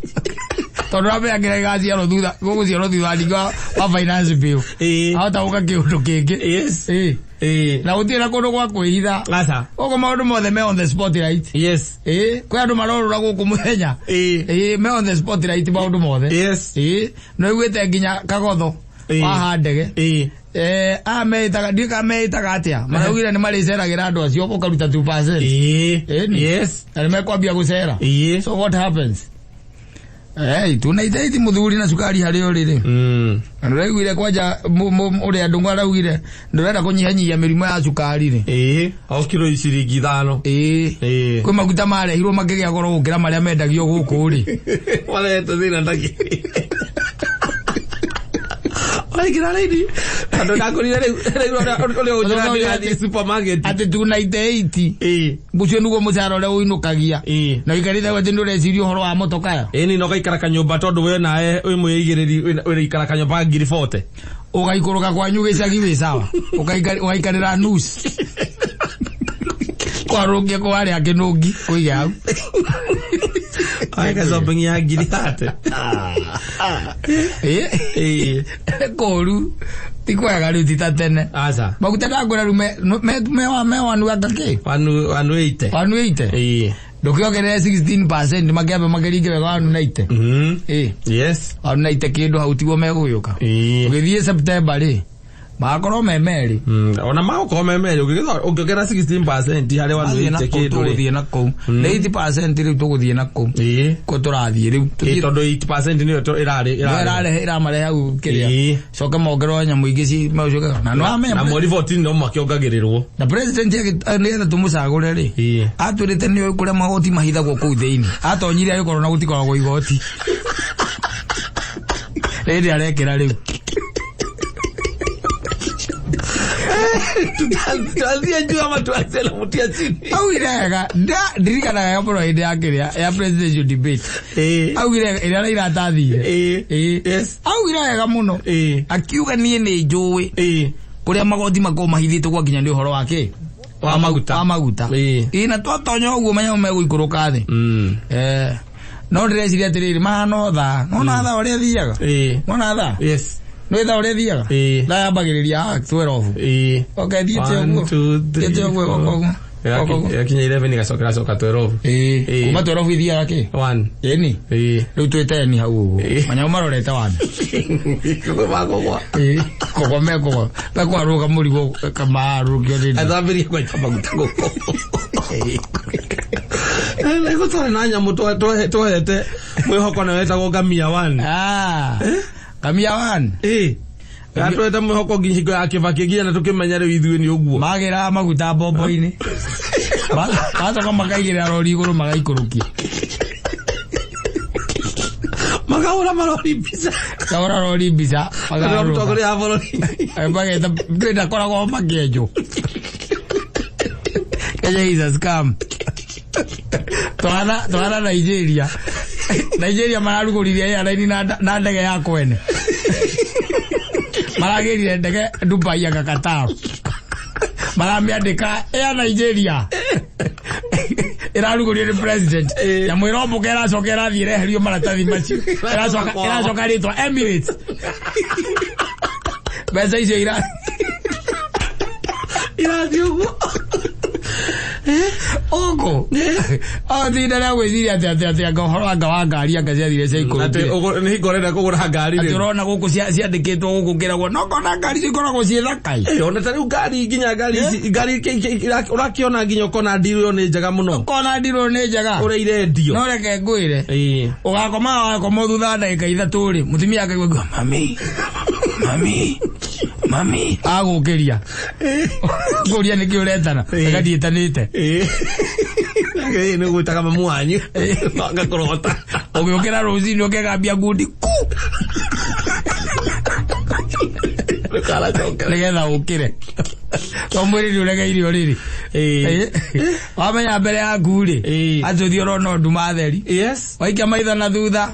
Tondũ ũramenya kĩrĩa gĩgaciarwo thutha, gũgũciarwo thutha ningĩ wa finance bill. Ĩĩ. Ahota gũka kĩũndũ kĩngĩ. Yes. Ĩĩ. Ĩĩ. Na gũtirĩ na kũndũ gwa kwĩhitha. Aca. Gũkũ maũndũ mothe me on the spotlight. Yes. Ĩĩ, kwĩ andũ marorũra gũkũ mũthenya. Ĩĩ. Ĩĩ, me on the spotlight maũndũ mothe. Yes. Ĩĩ, no iguĩte nginya Kagotho Ĩĩ. waha ndege. Ĩĩ. Aya meĩtaga, ndiũĩ kana meĩtaga atĩa. Maraugire nĩ marĩceragĩra andũ acio ũkaruta 2%. Ĩĩ. Ĩĩ. Yes. Na nĩ mekwambia gũcera. Ĩĩ. So what happens? Hey, 298 mũthuri na cukari harĩa ũrĩ rĩ. Na ndũraiguire kwanja ũrĩa Ndung'u araugire ndũrenda kũnyihanyihia mĩrimũ ya cukari rĩ. Ĩĩ, o kiro ciringi 5. Ĩĩ. Ĩĩ. Kwĩ maguta marehirwo makĩgĩa goro gũkĩra marĩa mendagio gũkũ rĩ. Warehete thĩna ndagĩ. Waingĩra raini. Tondũ ndakũrire rĩu ũrĩa ũnjĩra ndĩrathiĩ supermarket. Atĩ 298. Ĩĩ. Ũcio nĩguo mũcara ũrĩa ũinũkagia. Ĩĩ. Na ũikarĩte hau atĩ nĩũreciria ũhoro wa motokaya. Ĩĩ ni no gaikara kanyũmba tondũ we nawe wĩ mwĩigĩrĩri ũraikara kanyũmba 40,000. Ũgaikũrũka kwanyu gĩcagi wĩ sawa. Ũgaikarĩra nusu. Kwarũngia kwa arĩa kĩnũngi kũige hau. Weka shopping ya 30,000. Ĩĩ. Ĩĩ. Kũru. Ti kwega rĩu ti ta tene. Aca. Maguta ndakwĩra rĩu me wanu anga kĩ? Wanu 80. Wanu 80? Ĩĩ. Ndũkĩongerere 16% makĩambe makĩringe wega 190. Ĩ. Yes. 190 kĩndũ hau tiguo megũgĩũka. Ĩĩ. Ũgĩthiĩ September rĩ, magakorwo me merĩ. Ona magũkorwo me merĩ ũngĩongerera 16% harĩ Mathiĩ na 180 kũu kĩndũ rĩ. tũgũthiĩ na kũu. Nĩ 80% rĩu tũgũthiĩ na kũu. Ĩĩ. Kũ tũrathiĩ rĩu. Ĩĩ, Tũthiĩ tondũ 80% nĩyo ĩrarĩ no ĩrarehe ĩramarehe hau kĩrĩa. Ĩĩ. Coke mongererwo nyamũ ingĩ ci macoke na no amenya Na mweri 14 no makĩongagĩrĩrwo. na president nĩgetha tũmũcagũre rĩ. Ĩĩ. Atwĩrĩte nĩoĩ kũrĩa magoti mahithagwo kũu thĩinĩ. Atonyire agĩkorwo na gũtikoragwo igoti. Rĩrĩ arekĩra rĩu. Tuanzie juu ama tuanzie na mutia chini? Augire wega ndirikanaga wega mũno hĩndĩ ya kĩrĩa ya presidential debate. Ĩĩ. Augire ĩrĩa Raila atathire. Ĩĩ. Ĩĩ. Yes. Augire wega mũno. Ĩĩ. Akiuga niĩ nĩ njũĩ Ĩĩ. kũrĩa magoti makoragwo mahithĩtwo gwa nginya nĩ ũhoro wa kĩ? Wa maguta. Wa maguta. Ĩĩ. Ĩĩ na twatonya ũguo manyamũ megũikũrũka thĩ. No ndĩreciria atĩrĩrĩ mahana o thaa. Nona thaa ũrĩa thiaga. Ĩĩ. Nona thaa. Yes. Nĩ thaa ũrĩa thiaga. Ĩĩ. Thaa yambagĩrĩria haha 12. Ĩĩ. Okay, thiĩte One, ũguo. two, three, Thiĩte ũguo, four. ũguo. Ũguo. Yakinya 11 igacoka ĩracoka 12. Ĩĩ. Ĩĩ. Kuma 12 ithiaga kĩ? 1. Ĩni. Ĩĩ. Rĩu twĩ 10 hau ũguo. Ĩĩ. Manyamũ marorete 1. Kũgwa. Ĩĩ. Kũgwa mekũgwa. Mekwarũga mũrigo kamarũkio nĩ. Athambĩrie kwenja maguta gũkũ. Nĩguo twarĩ na nyamũ twahete mwĩhoko na wetagwo ngamia 1. Ah. Ngamia 1. Ĩĩ. Gatwete mwĩhoko nginya hingo ya Kĩbakĩ nginya na tũkĩmenya rĩu ithuĩ nĩ ũguo. Magĩraga maguta mbombo-inĩ. Magacoka makaigĩrĩra rori igũrũ magaikũrũkia. Makahũra marori mbica. Kahũra rori mbica. Tondũ mũtongoria wa bũrũri. Mageta ndakoragwo makĩenjwo. Kenya is a scam. Twana Nigeria. Nigeria mararugũririe airline na ndege ya kwene. Maragĩrire ndege Dubai anga Qatar. Maramĩandĩka Air Nigeria. Ĩrarugũrio nĩ president. Nyamũ ĩrombũka ĩracoka ĩrathiĩ ĩreherio maratathi macio. Ĩracoka rĩtwa Emirates. Mbeca icio Irathiĩ ũguo. Ũkũ. Tinda rĩa gwĩciria atĩ anga ũhoro anga wa ngari anga ciathire Atĩ ciaikũrũkire. nĩ hingo ũrenda kũgũra ngari Atĩ rĩu. ũrona gũkũ ciandĩkĩtwo gũkũ kĩragwo no kona ngari cikoragwo ciĩ thaka. Ona ta rĩu ngari nginya ngari ici ngari ũrakĩona nginya ũkona ndiru ĩyo nĩ njega mũno. Kona ndirũ nĩ njega. Ũrĩa irendio. No reke ngwĩre. Ĩĩ. Ũgakoma wakoma thutha wa ndagĩka ithatũ rĩ, mũtumia akaigua mami, mami, mami. Agũkĩria. Kũria nĩkĩ ũretana. Ĩĩ. Reke ndiĩtanĩte. Ĩĩ. Ĩĩ nĩ gwĩtaga mamu wanyu. Ngakũrota. Ũgĩũkĩra rũcinĩ ũkegambia ngundi ku Ndũkanacokere. nĩgetha ũkĩre. To mwĩrĩ nĩ ũregeire ũrĩrĩ. Ĩĩ. Wamenya mbere yaku rĩ, Ĩĩ. atĩ ũthiĩ ũrona nduma theri. Yes. Waikia maitho na thutha,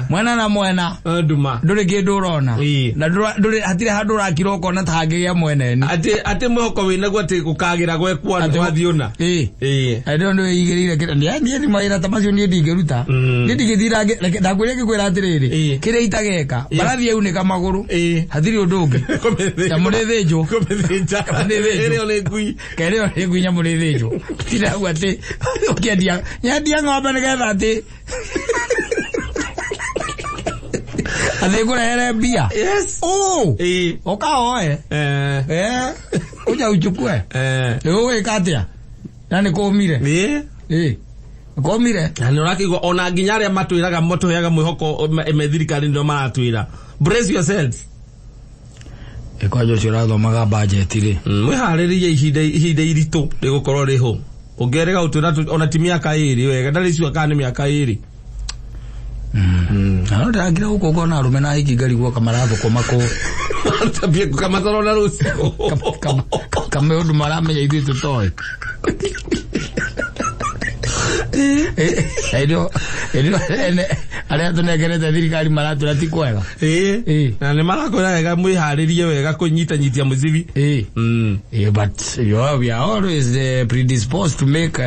mwena na mwena, Nduma. ndũrĩ kĩndũ ũrona. Ĩĩ. Na ndũrĩ hatirĩ handũ ũrakira ũkona ta hangĩgĩa mweneni. Atĩ mwĩhoko wĩnaguo atĩ gũkagĩra gwekwo wathiĩ ũna. Ĩĩ. Ĩĩ. Ndĩrona nĩ wĩigĩrĩire kĩrĩa niĩ niĩ mawĩra ta macio niĩ ndingĩruta. Niĩ ndingĩthiĩ ndakwĩra ngĩkwĩra atĩrĩrĩ, Ĩĩ. kĩrĩa itageka, mbarathi yaunĩka magũrũ, Ĩĩ. hatirĩ ũndũ ũngĩ. Nyamũ nĩ thĩnjwo. Kũmĩthĩnja. Nĩ thĩnjwo. Ĩrĩo nĩ ngui. Kerĩo nĩ ngui nyamũ nĩ thĩnjwo. Tindagu atĩ ũkĩendia nyendia ng'ombe nĩgetha atĩ atĩ ngũrehere mbia. Yes. Ũ. Ĩĩ. Ũkaoe. Uja uchukue. Rĩu ũgwĩka atĩa? Na nĩ kũmire. Ĩĩ. Ĩĩ. Kũmire. Na nĩ ũrakĩigua ona nginya arĩa matwĩraga matũheaga mwĩhoko me thirikari nĩo maratwĩra. Brace yourselves. Kwanja ũcio ũrathomaga bajeti rĩ. Mwĩharĩrie ihinda iritũ rĩgũkorwo rĩho. Ũngĩerĩga gũtwĩra ona ti mĩaka ĩrĩ wega ndarĩ sure kana nĩ mĩaka ĩrĩ. Na no ndĩrakira gũkũ ngona arũme na ahiki ngarigwo kamarathũkũma kũ. Tambie kamatarona rũciũ. Kame ũndũ maramenya ithuĩ tũtoĩ. Ĩno ene arĩa tũnengerete thirikari maratwĩra ti kwega. Ĩĩ. Na nĩ marakwĩra wega mwĩharĩrie wega kũnyitanyitia mũcibi. Ĩĩ. But we are always predisposed to make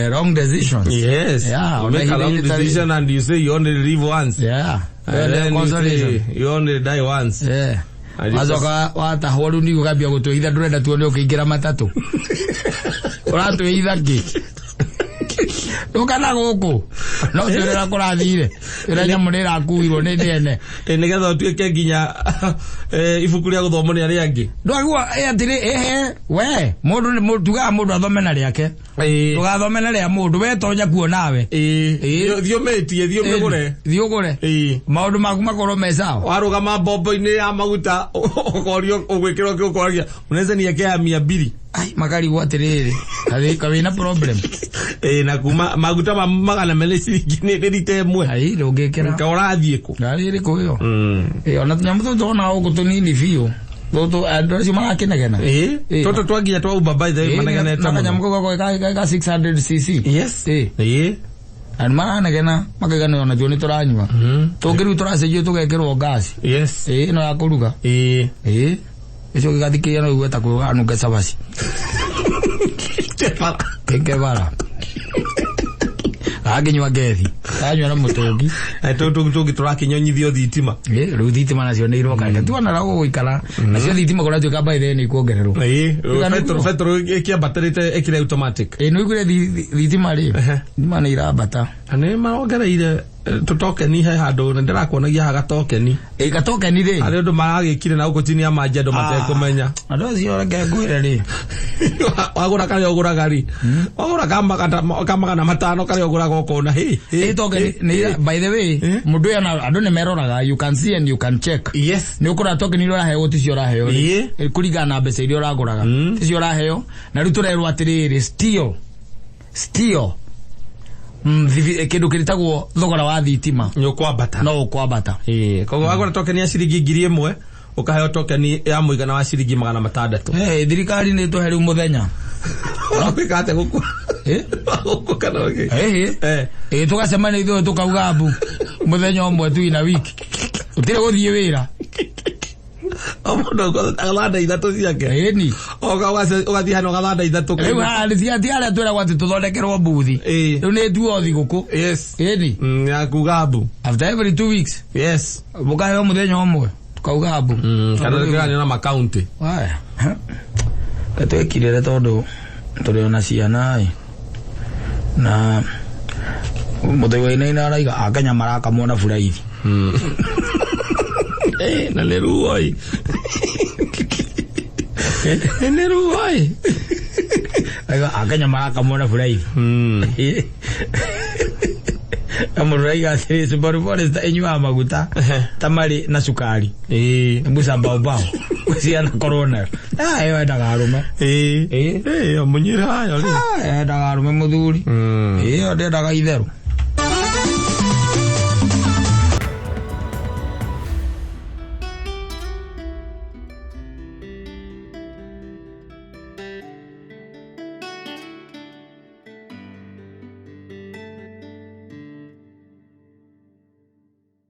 wrong decisions. Yes. Yeah, You make a wrong decision and you say you only live once. Yeah. And then you say you only die once. Yeah. Wacoka watahwo rĩu nĩ ũkambia gũtwĩhitha ndũrenda tuone ũkĩingĩra matatũ. Ũratwĩhitha kĩ? Ndũkana gũkũ no twĩrĩra kũrathire ĩrĩa nyamũ nĩ ĩrakuirwo nĩ nĩene. Nĩgetha ũtuĩke nginya ibuku rĩa gũthomwo nĩ arĩa angĩ. Ndwagua atĩrĩ ehe we mũndũ nĩ tugaga mũndũ athome na rĩake. Ndũgathome na rĩa mũndũ we tonya kuo nawe. Thiĩ ũmĩtie, thiĩ ũmĩgũre. Thiĩ ũgũre. Maũndũ maku makorwo me sawa. Warũgama mbombo-inĩ ya maguta ũkorio ũgwĩkĩrwo kĩ ũkoragia unaweza niekea 200. Ai makarigwo atĩrĩrĩ kawĩna problem. Na kuma maguta ma 200 ciringi nĩ rita ĩmwe. Ai ndũngĩkĩra. Ka ũrathiĩ kũ? Ngari ĩrĩkũ ĩyo? Ona tũnyamũ tũtũ twonaga gũkũ tũnini biũ. Tũtũ andũ acio marakinegena. Tũtũ twanginya twa Uber by the way manegenete mũno. Kanyamũ kau ga 600 cc. Yes. Andũ maranegena makaiga nĩ ona tuo nĩ tũranyua. Tũngĩ rĩu tũracenjio tũgekĩrwo ngaci. Yes. Ĩno ya kũruga. Icio gĩgathikĩria no ũigue ta kũanunga cabaci. Kebara. Angĩnyua ngethi. Anyua na mũtũngi. Tũngĩ tũrakinyonyithio thitima. Rĩu thitima nacio nĩ iroka. Reke tuona ũrĩa gũgũikara. Nacio thitima kũratuĩka by the way nĩ ikuongererwo. Petrol ĩkĩambatĩrĩte ĩkĩrĩ automatic. Nĩ ũiguire thitima rĩ? Thitima nĩ irambata. Na nĩ marongereire tũtokeni he handũ nĩ ndĩrakuonagia haha gatokeni. Gatokeni rĩ? Harĩ ũndũ maragĩkire na gũkũ chini ya maji andũ matekũmenya. Andũ acio reke ngwĩre rĩ. Wagũra karĩa ũgũraga rĩ. Wagũra ka 500 karĩa ũgũraga ũkona hĩ. Tokeni nĩ by the way mũndũ ũyũ andũ nĩ meroraga, you can see and you can check. Yes. Nĩ ũkũrora tokeni iria ũraheo ticio ũraheo rĩ. Kũringana na mbeca iria ũragũraga. Ticio ũraheo. Na rĩu tũrerwo atĩrĩrĩ still kĩndũ kĩritagwo thogora wa thitima nĩ ũkwambata. No ũkwambata. Koguo wagũra tokeni ya ciringi 1000 ũkaheo tokeni ya mũigana wa ciringi 600. Thirikari nĩ ĩtũhe rĩu mũthenya. Ũgwĩka atĩa gũkũ? Gũkũ kana ũgĩ? Tũgacemania ithuĩ tũkauga mbu mũthenya ũmwe tu ina wiki. Gũtirĩ gũthiĩ wĩra. O mũndũ agathanda ithatũ ciake. Ĩni. Ũgathiĩ hano ũgathanda ithatũ. Rĩu haha nĩ ti arĩa twĩragwo atĩ tũthondekerwo mbuthi. Rĩu nĩ tuo thigũkũ. Yes. Ĩni. Ya kuga mbu. After every 2 weeks. Yes. Mũkaheo mũthenya ũmwe tukauga mbu. Kana kĩganio na makaunti. Waya. Twekirire tondũ tũrĩ ona ciana ĩ. Na mũthenya wa Inaina araiga Akenya marakamwo na buraithi. Na nĩ ruo ĩ. Nĩ ruo ĩ. Aiga Akenya marakamwo na buraithi. Na mũndũ araiga atĩrĩ Subaru Forester ĩnyuaga maguta ta marĩ na cukari. Mbuca mbao mbao. Ciana korwo nayo. Ĩyo endaga arũme. Mũnyĩre hayo rĩ. Endaga arũme mũthuri. Ĩyo ndĩendaga itherũ.